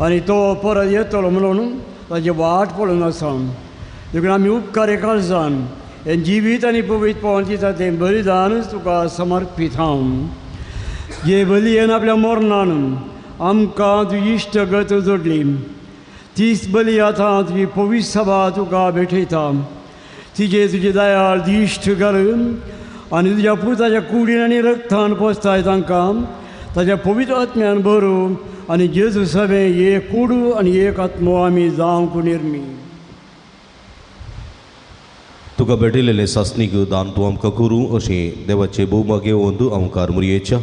आनी तो परत येतलो म्हणून ताजी वाट पळोवन आसा. देखून आमी उपकार काळजान हें जिवीत आनी पवित्रपण दिता तें बलिदानच तुका समर्पीत हांव. जे बलयेन आपल्या मरणान आमकां तुजी इश्टगत जोडली तीच बली आतां तुजी पवित्र सभा तुका भेटयता. तिजे तुजी दयाळ दिश्ट घालून आनी तुज्या पुताच्या कुडीन आनी रक्तान पोसताय तांकां ताज्या पवित्र आत्म्यान भरून आनी जेजू सभे एक कुडू आनी एक आत्मो आमी जावंक निर्मी. तुका भेटयलेलें सासणीक दान तूं आमकां करूं अशें देवाचे भोवभाग्यवंत आमकार मुरयेच्या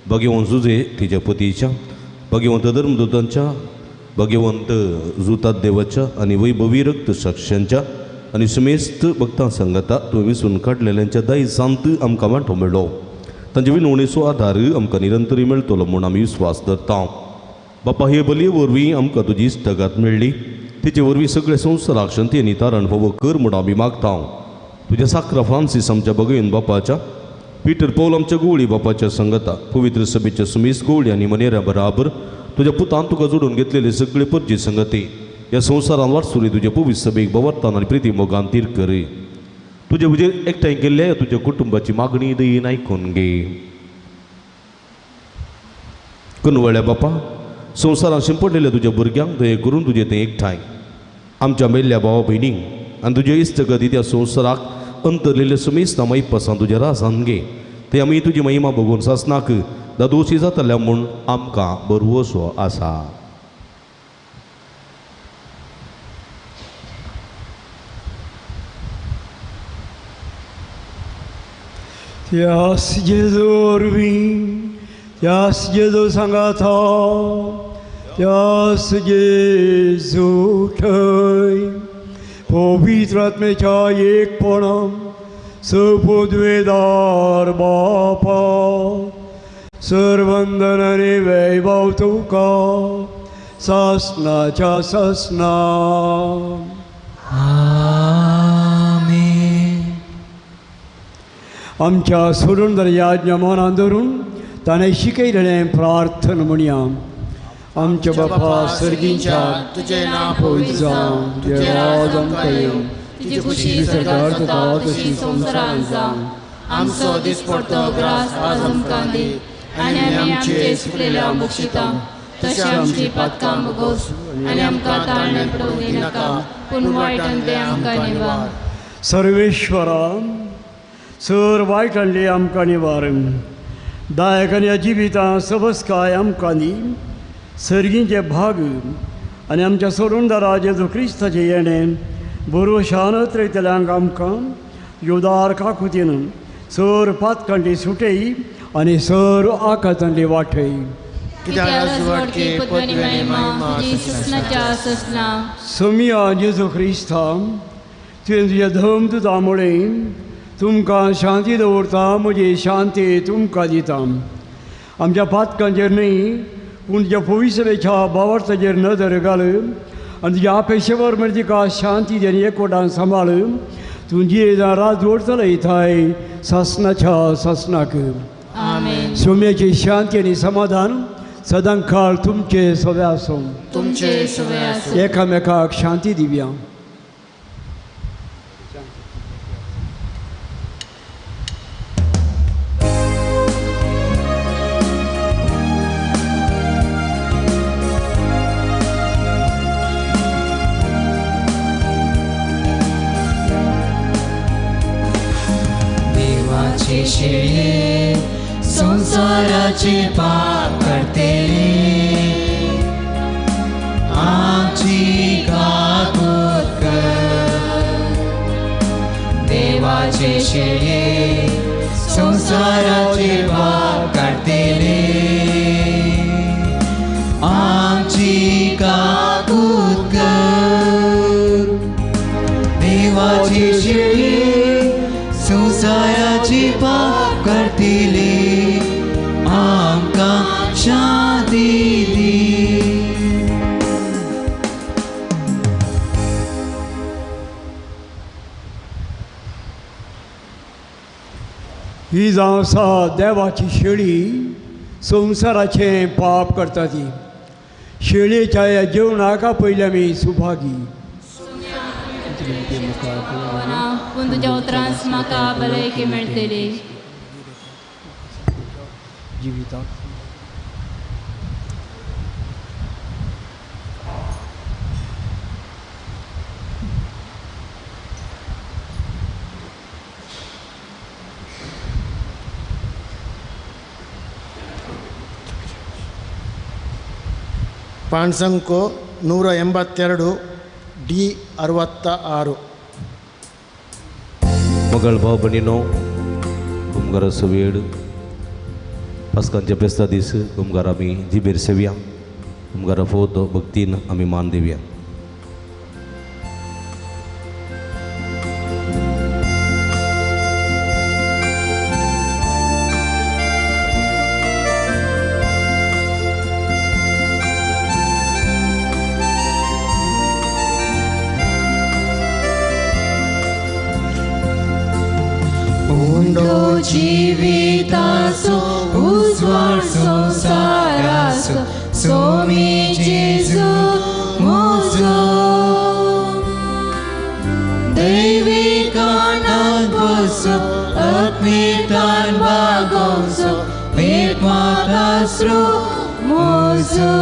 भाग्यवंत जुजे तिच्या पतीच्या भाग्यवंत धर्मदूतांच्या भाग्यवंत जुतात देवाच्या आनी वैभवी रक्त साक्षांच्या आनी सुमेस्त भक्तां सांगता तुवें विसून काडलेल्यांच्या दायजांत आमकां वांटो मेळ्ळो. तांचे विनवणेचो आदार आमकां निरंतरी मेळटलो म्हूण आमी विस्वास धरता. बापा हे बलये वरवीं आमकां तुजी इश्टगात मेळ्ळी तिचे वरवीं सगळे संवसाराक शांती आनी तारण फावो कर म्हूण आमी मागता. तुज्या साक्रा फ्रांसीस आमच्या भगयन बापाच्या पीटर पौल आमच्या गोवळी बापाच्या संगता पवित्र सभेच्या सुमेस गोवळी आनी मनेरा बराबर तुज्या पुतान तुका जोडून घेतलेले सगळे परजी संगती ह्या संवसारान वाटसुरी तुज्या पवित्र सभेक बवरतान आनी प्रिती मोगान तीर करी. तुजे हुजेर एकठांय केल्ल्या तुज्या कुटुंबाची मागणी दयेन आयकून घे. कुनवळ्या बापा संवसारान शिंपडलेल्या तुज्या भुरग्यांक दये करून तुजें तें एकठांय आमच्या मेल्ल्या भावा भयणींक आनी तुज्या इश्टगती त्या संवसाराक अंतरलेले सुमेस्त मायपासान तुज्या रासान घे. ते आमी तुजी महिमा बघून सासनाक दादोशी जातल्या म्हूण आमकां बरवसो आसा. त्यास जेजू वरवीं त्यास जेजू सांगाता त्यास जेजू थंय पवित्र आत्म्याच्या एकपणान सपुद्वेदार बापा सर्वंदन आनी वैभव तुका सासनाच्या सासना. आमेन. आमच्या सोडून आज्ञा मनान धरून ताणें शिकयलेलें प्रार्थना म्हणया. आमच्या बापा सर्गींच्या तुझे नांव पवित्र जावं, तुजें राज आमकां येवं, तुजी खुशी सरकार जाता तशी संवसारांत जावं. आमचो दिसपडतो ग्रास आज आमकां दी आनी आमी आमचे चुकलेल्या बक्षिता तशें आमची पातकां भोगोस आनी आमकां ताळणे पडूं दिनाका पूण वायटांतलें आमकां निवार. सर्वेश्वरा सर वायटांतलें आमकां निवार. दायक आनी जिवितां सबसकाय आमकां दी. सर्गींचे भाग आनी आमच्या सोडूनदारा जेजू क्रिस्ताचें येणें बरो शान त्रयतल्यांक आमकां योदार काकुतीन सर पातकांतली सुटय आनी सर आकातांतली वाटय. समिया जेजू क्रिस्ता तुवें तुजें धर्म तुजा मुळें तुमकां शांती दवरता, म्हजी शांती तुमकां दिता. आमच्या पातकांचेर न्हय पूण तुज्या पवित्रतेच्या भावार्थाचेर नदर घाल आनी तुज्या अपेक्षेवर म्हणजे तिका शांती दी आनी एकवटान सांबाळ. तुजी राजवट चलयताय सासनाच्या सासनाक. सोम्याची शांती आनी समाधान सदांकाळ तुमचे सवे आसूं. तुमचे सवे आसूं. एकामेकाक शांती दिवया. देवाचे शिळे संसाराचे पाप करतेले आमची काकूत कर. देवाचे शिळे संसाराचे पाप करतेले आमची काकूत कर. देवाचे शिळे संसाराचे पाप करतेले आमकां शांती दी. ही जावं आसा देवाची शेळी संवसाराचें पाप करता ती. शेळयेच्या ह्या जेवणाक पयलीं आमी सुभागी. पूण तुज्या उतरांस म्हाका भलायकी मेळटली. जिविताक ಪಾಣ್ಸಂಕೋ 182 ಡಿ 66. मगळ भाव भयणीनो, तुमकां वेळ पास्कांच्या फेस्ता दीस तुमकां आमी जिबेर सेवया, तुमकां फोत भक्तीन आमी मान दिवया. उंडो जिविताचो उजवाड संवसाराचो सोमी जेजू म्हजो. दैविकानांत बसो आत्मिकान बागोवचो एकमात्र म्हजो.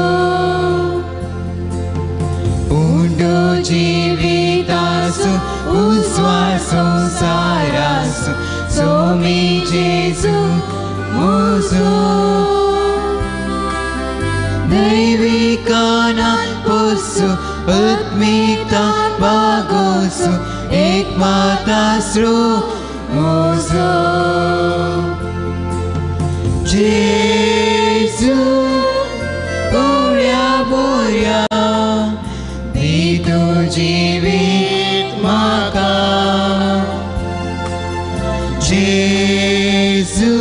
उंडो जिविताचो उजवाड संवसाराचो सोमी जेजू म्हजो. दैविकानांत बसो आत्मिकान बागोवचो एकमात्र म्हजो. जेजू बऱ्या बऱ्या दी तूं जिवीत म्हाका. जेजू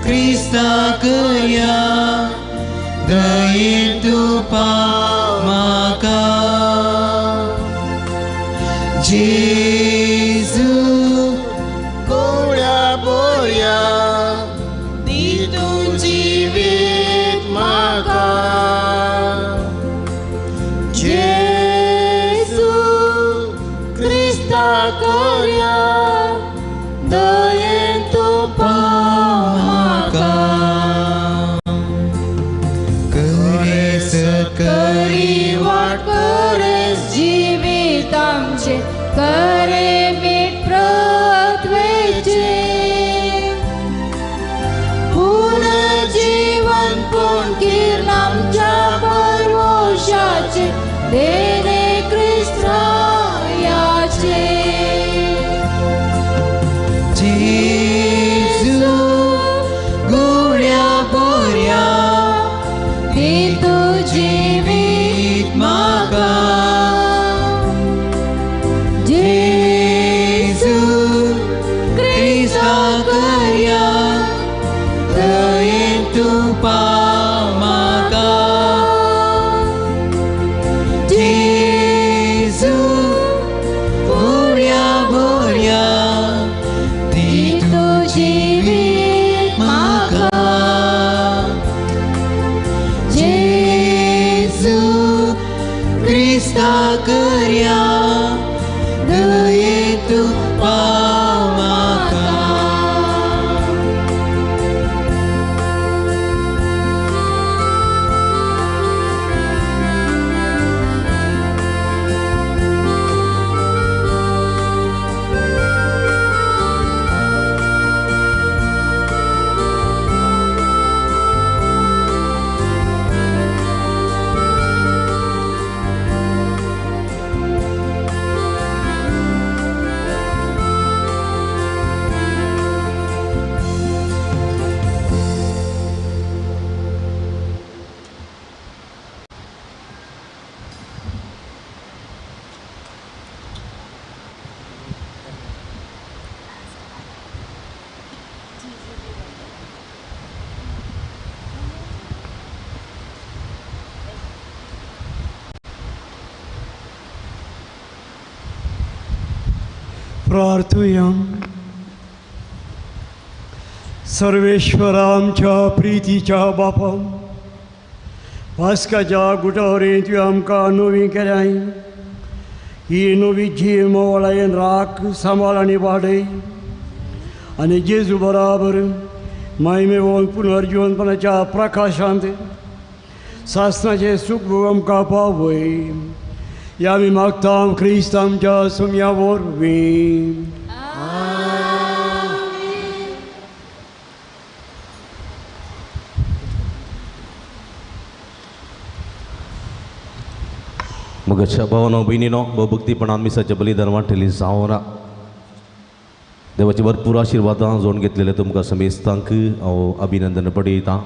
क्रिस्ता करया दयेन तूं पाव म्हाका. जेजू कोवळ्या बोऱ्या दी तूं जिवीत म्हाका. जेजू क्रिस्ता करया दयेन तूं पाव म्हाका. करेस करी वाट करेस जिवीत आमचें करे मीठ पृथ्वेचें. पुनर्जीवन पूण किर्ण आमच्या परवशाचें देणे क्रिस्तायाचें. जेजू गुण्या बोऱ्या दी तूं जिवीत म्हाका. जेजू क्रिस्ता करया दयेन तूं पाव म्हाका. जेजू तूं पाव म्हाका. प्रार्थुया. सर्वेश्वरा आमच्या प्रितीच्या बापा, पास्काच्या गुटावरी तुवें आमकां नवी केल्याय. ही नवी जीण मोवळायेन राख सांबाळ आनी वाडय आनी जेजू बराबर मायमेवन पुनर्जिवनपणाच्या प्रकाशांत सासनाचें सूख आमकां पावय. ह्या आमी मागता क्रिस्त आमच्या सुम्या वरवीं. मगाच्या भावानो भयणीनो भक्तीपणान मिसाचें बलिदान वांटेली जावना. देवाचे भरपूर आशिर्वादां जोडून घेतलेले तुमकां समेस्तांक हांव अभिनंदन पडयतां.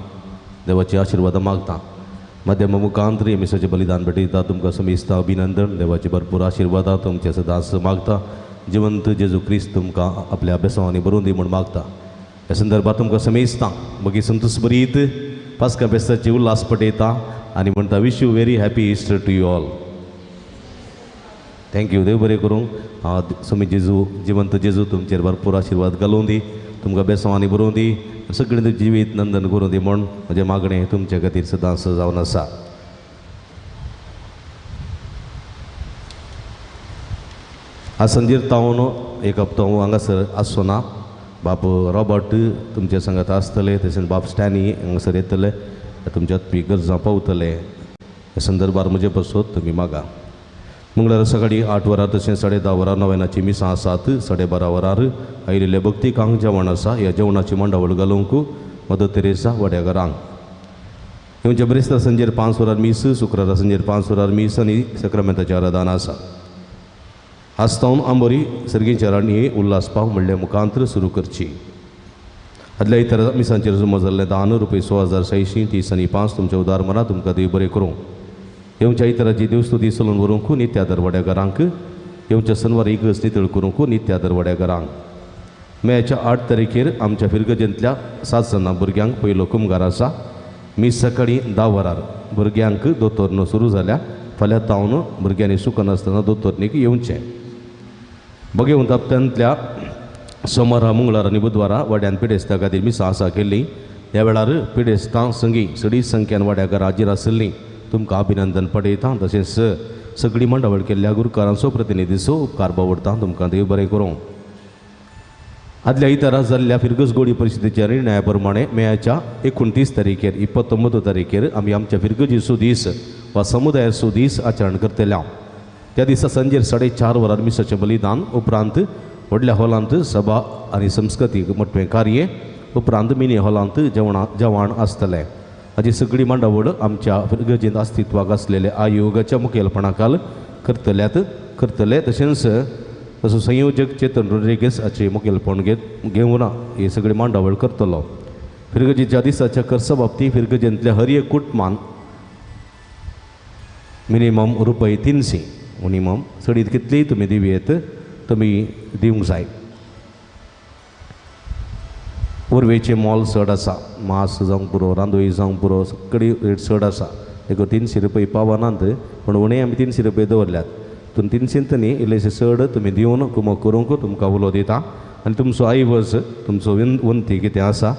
देवाचे आशिर्वादां मागतां. माध्यम मुखांत मिसाचें बलिदान भेटयता तुमकां समेस्तां अभिनंदन. देवाचे भरपूर आशिर्वादां तुमचे सदांच मागता. जिवंत जेजू क्रिस्त तुमकां आपल्या बेसांवांनी बरोवन दी म्हूण मागता. ह्या संदर्भात तुमकां समेस्तां मागीर संतोश बरीत पास्का बेस्ताची उल्हास पटयता आनी म्हणटा wish you very happy Easter to you all. Thank you. देव बरें करूं. स्वामी जेजू जिवंत जेजू तुमचेर भरपूर आशिर्वाद घालूं दी, तुमकां बेसांवांनी बरोवं दी, सगळें जिवीत नंदन करूं दी म्हूण म्हजें मागणें तुमचे खातीर सदांच जावन आसा. आज संजीर तावन एक हप्तो हांव हांगासर आसचो ना. बाप रॉबर्ट तुमचे सांगात आसतले, तशेंच बाप स्टॅनी हांगासर येतले, तुमच्या गरजां पावतले. ह्या संदर्भार म्हजे पासत तुमी मागा. मंगळारा सकाळी 8 वरां तशेंच 10:30 वरां नव्यानाची मिसां आसात. 12:30 वरार आयिल्ले भक्तिकांक जेवण आसा. ह्या जेवणाची मांडावळ घालूंक मदर तेरेसा वड्याघरांक. येवच्या ब्रेस्तार संजेर 5 वरार मीस, शुक्रारा संजेर 5 वरार मीस आनी सक्रामेंताचें आराधन आसा. आज तावन आंबोरी सर्गींच्या राणी उल्हास पाव म्हणल्या मुखांतर सुरू करची. आदल्या इतर मिसांचेर जमा जाल्लें दान रुपये 16,630 आनी 5 तुमच्या उदार मनात तुमकां देव बरें करूं. येवच्या इतराची देवस्तुती चलून व्हरूंक नित्या दरवाड्या घरांक. येवच्या सनवार इगर्ज नितळ करूंक नित्या दरवाड्या घरांक. मेच्या 8 तारखेर आमच्या फिरगजेंतल्या 7 जाणां भुरग्यांक पयलो कुमगार आसा. मीस सकाळीं 10 वरार भुरग्यांक दोतोरनो सुरू जाल्या. फाल्यां तावन भुरग्यांनी सुकनासतना दोतोरनीक येवचें. बगेवन हप्त्यांतल्या सोमारा, मंगळार आनी बुधवारा वाड्यान पिडेस्ता खातीर मिसां आसा केल्ली. ह्या वेळार पिडेस्तां संगी चडीत संख्यान वाड्या घरा हाजीर आशिल्लीं. तुमकां अभिनंदन पडयता. तशेंच सगळी मांडावळ केल्ल्या गुरकारांचो प्रतिनिधीचो उपकार बावडटा. तुमकां देव बरें करूं. आदल्या इतरा जाल्ल्या फिरगज गोडी परिशदेच्या निर्णया प्रमाणे मेयाच्या 29 तारखेर 29 तारखेर आमी आमच्या फिरगजीचो दीस वा समुदायाचो दीस आचरण करतले. त्या दिसा सांजेर 4:30 वरार मिसाचें बलिदान, उपरांत व्हडल्या हॉलांत सभा आनी संस्कृतीक मोटवें कार्य, उपरांत मिनी हॉलांत जेवण आसतलें. हाजी सगळी मांडावळ आमच्या फिरगजेंत अस्तित्वाक आसलेल्या आयोगाच्या मुखेलपणाखाल करतले. तशेंच तसो संयोजक चेतन रोड्रिगेस हाचे मुखेलपण घेवन ही सगळी मांडावळ करतलो. फिरगजेच्या दिसाच्या खर्चा बाबतींत फिरगजेंतल्या हर एक कुटुंबान मिनिमम रुपये 300 मिनिमम चडीत कितलीय तुमी दिवयेत तुमी दिवंक जाय. उर्वेचें मोल चड आसा, मास जावंक पुरो, रांदोळी जावंक पुरो, सगळी रेट चड आसा. देखून 300 रुपये पावनात, पूण उणें आमी 300 रुपये दवरल्यात. तुमी 300 न्ही इल्लेशे चड तुमी दिवन कुमक करूंक तुमकां उलो दिता. आनी तुमचो आयवज तुमचो वंती कितें आसा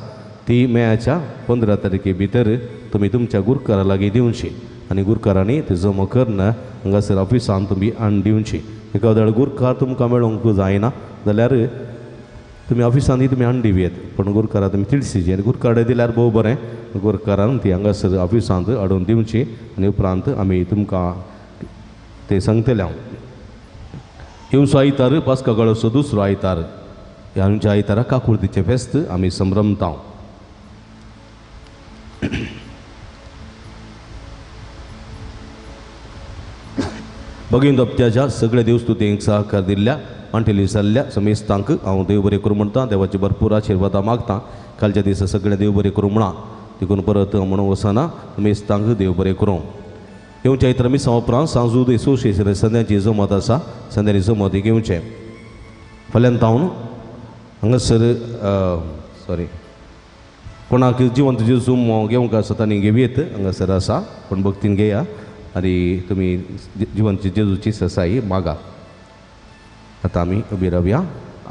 ती मेयाच्या 15 तारखे भितर तुमी तुमच्या गुरकारा लागीं दिवची आनी गुरकारांनी ती जमा करून हांगासर ऑफिसान तुमी हाडून दिवची. एखाद्या गुरकार तुमकां मेळोंक जायना जाल्यार तुमी ऑफिसांनी तुमी हाडून दिवयेत पूण गुरकारा तुमी तिळसीची आनी गुरकार्डे दिल्यार भोव बरें गुरकारान ती हांगासर ऑफिसांत हाडून दिवची आनी उपरांत आमी तुमकां ते सांगतले. हांव येवचो आयतार पास्का काळाचो दुसरो आयतार ह्या आमच्या आयतारा काकुळतीचें फेस्त आमी संभ्रमता. भगीन दप्त्याच्या सगळ्या देवस्तुतींक सहकार दिल्ल्या मांटेली जाल्ल्या समेस्तांक हांव देव बरें करूं म्हणटा. देवाची भरपूर आशिर्वादां मागता. कालच्या दिसा सगळें देव बरें करूं म्हणा देखून परत म्हणून वचना. समेस्तांक देव बरें करूं. येवच्या आयतारा मिसां उपरांत सांजू एसोसिएशन संद्यांची जमत आसा संद्यांनी जमत घेवचें. फाल्यां तावन हांगासर सॉरी कोणाक जिवंत जेजू घेवंक आसा तांणी घेवयेत हांगासर आसा पूण भक्तीन घेया आनी तुमी जिवंत जेजूची ससाई मागा. आतां आमी उबी रावया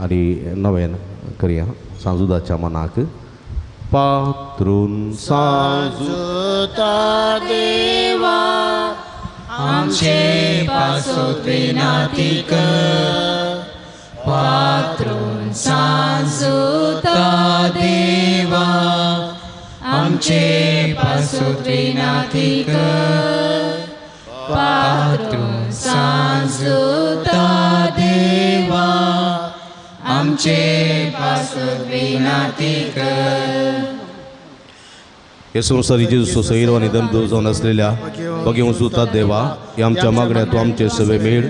आनी नव्यान करया सांजुदाच्या मनाक. पात्रून सांजुता देवा आमचे पासोत विनाती कर पात्रून सांजुता देवा आमचे पासोत विनाती कर पात्रून सांजुता देवा आमचे पासोत विनाती कर. हे संवसारी जेजूचो सैरो आनी दमदो जावन आसलेल्या बगेवूं सुता देवा हे आमच्या मागण्या तूं आमचे सवे मेळ.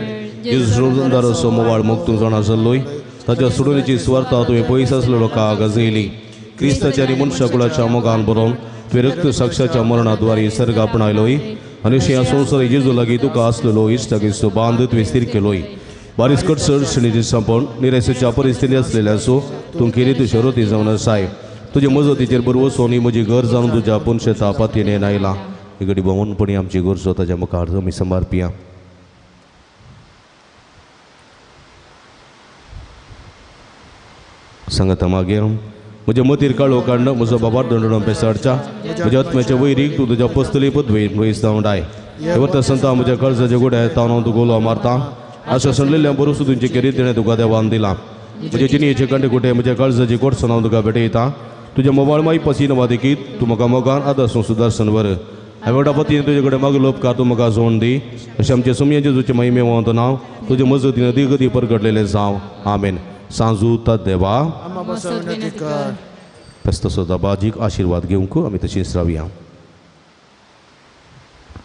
जेजू सोडूनदाराचो मोवाळ मोग तूं जाणा जाल्लोय ताच्या सोडूनीची सुवार्ता तुवें पयस आसलो लोकांक गाजयली. क्रिस्ताच्या आनी मनशाकुळाच्या मोगान बरोवन तुवें रक्त साक्षाच्या मरणाद्वारे सर्ग आपणायलोय आनी अशें ह्या संवसारी जेजू लागीं तुका आसलेलो इश्टागेचो बांद तुवें स्थीर केलोय. बारीस कटसर श्रेणीची संपण निराशेच्या परिस्थिती आसलेल्याचो तूं केरी शरोती जावन आसाय. तुजे मजतीचेर बरवसो न्ही म्हजी घर जावन तुज्या पुनशेता पातयेन आयलां. ही घडी भोंवनपणी आमची गरजो ताच्या मुखार आमी समर्पिया. सांगता मागीर म्हज्या मतीर काळो काडण म्हजो बाबार दंडण पेसाडच्या म्हज्या आत्म्याच्या वैरीक तूं तुज्या पस्तली पदवी वयस जावन डाय. हे संता म्हज्या काळजाच्या गुड्या तावन हांव तुका उलो मारता. आशा सणलेल्या बरोसो तुमचे केरीत तिणें तुका देवान दिलां. म्हजे जिणेचे कंटे कुटे म्हज्या काळजाची कोटसण हांव तुका भेटयता. तुज्या मोबायल माई पसीन देखीत तूं म्हाका मोगान आदर्श सुदर्शन वर. हांवें व्हडा पतीन तुजे कडेन मागलो उपकार तूं म्हाका जोड दी. अशें आमचे सुमयेचे तुजे महिमे वंत नांव तुजे मजतीन दिगती परगटलेलें जावं. आमेन. सांजू देवा फेस्त बाजीक आशिर्वाद घेवंक आमी तशींच रावया.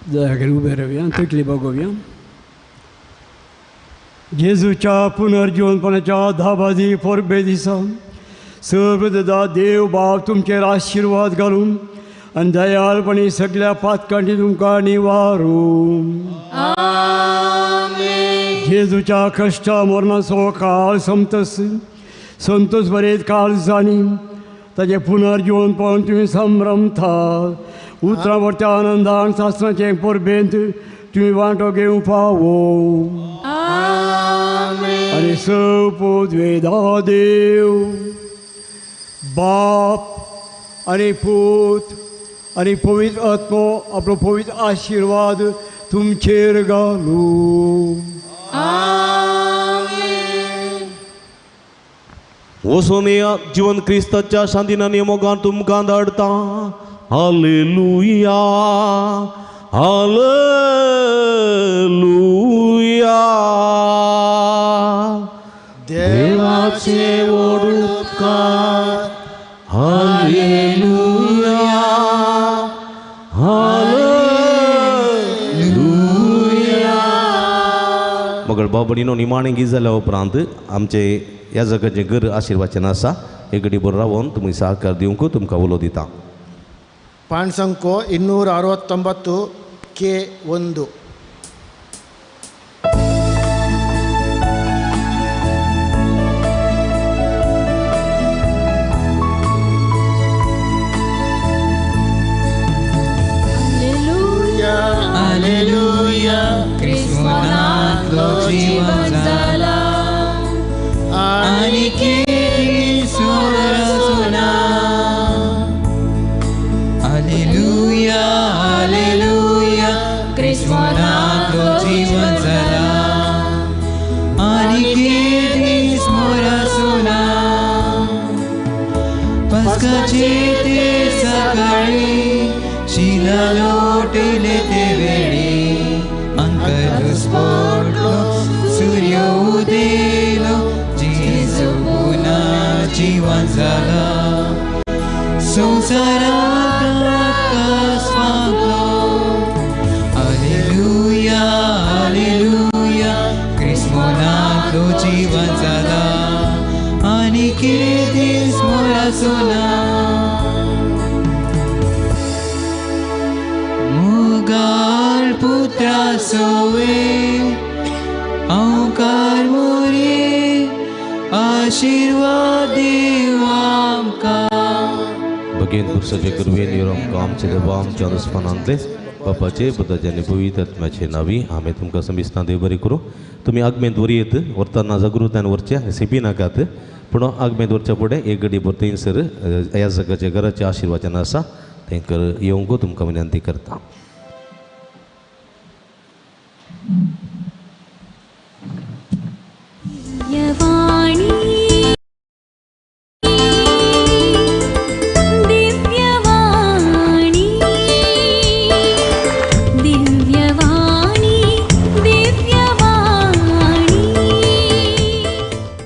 दया उबे रावया तकली बगोवया. जेजूच्या पुनर्जीवनपणाच्या धाबाजी परबे दिसा सर्वदा देव बाप तुमचेर आशिर्वाद घालून आनी दयाळपणी सगळ्या पातकांनी तुमकां निवारून. जेजूच्या कश्टा मरणाचो काळ संतस संतोष बरेच काळ जाणी ताजें पुनर्जीवनपण तुमी संभ्रमता. उतरां वरत्या आनंदान शास्त्राचे परबेंत तुमी वांटो घेवंक पावो. आनी सपोद देव बाप आनी पूत आनी पवित्र आत्मो आपलो पवित्र आशिर्वाद तुमचेर घालूं. वचून जिवन क्रिस्ताच्या शांतीन आनी मोगान तुमकां धाडटा. Hallelujah hallelujah. देवाचे व्हड उपकार. Hallelujah hallelujah. मगळ बाबणीनो निमाणें गीत जाल्या उपरांत आमचे ह्या जगाचें घर आशिर्वाचन आसा. एक घडी बरो रावन तुमी सहकार दिवंक तुमकां उलो दिता. ಪಾಣ್ಸಂಕೋ 269 K1. Alleluia, क्रिस्मनांतलो जीवन जाला आनी केली सुरसुना. Alleluia, Alleluia, क्रिस्मनांतलो पास्काचे ते सकाळी शिला लोटले ते वेळी अंतर स्फोटलो सूर्य उदेलो जेजू पुन्हा जिवन जाला संवसारात प्रकाश फांकलो. हालेलुया हालेलुया क्रिस्मोनांतलो जीवन जाला आनी कितें दीस मोराचो ना. मुगाळ पुत्रा सोवे अंकार मोरे आशीर्वाद देव आमकां. भगेन पुरुषाचे कृपेन यो आमकां आमचे देवा आमच्या अनुस्मानांतले बापाचे पुताचे आनी पवित्र आत्म्याचे नावी आमी तुमकां समिस्तां देव बरें करूं. तुमी आगमेंत वरी येत व्हरतना जागृतायेन व्हरचें आनी सेपी नाकात पूण आगमेंत व्हरच्या फुडें एक घडी भर थंयसर ह्या जगाच्या घराचें आशिर्वाचन आसा तेंकर येवंक तुमकां विनंती करता.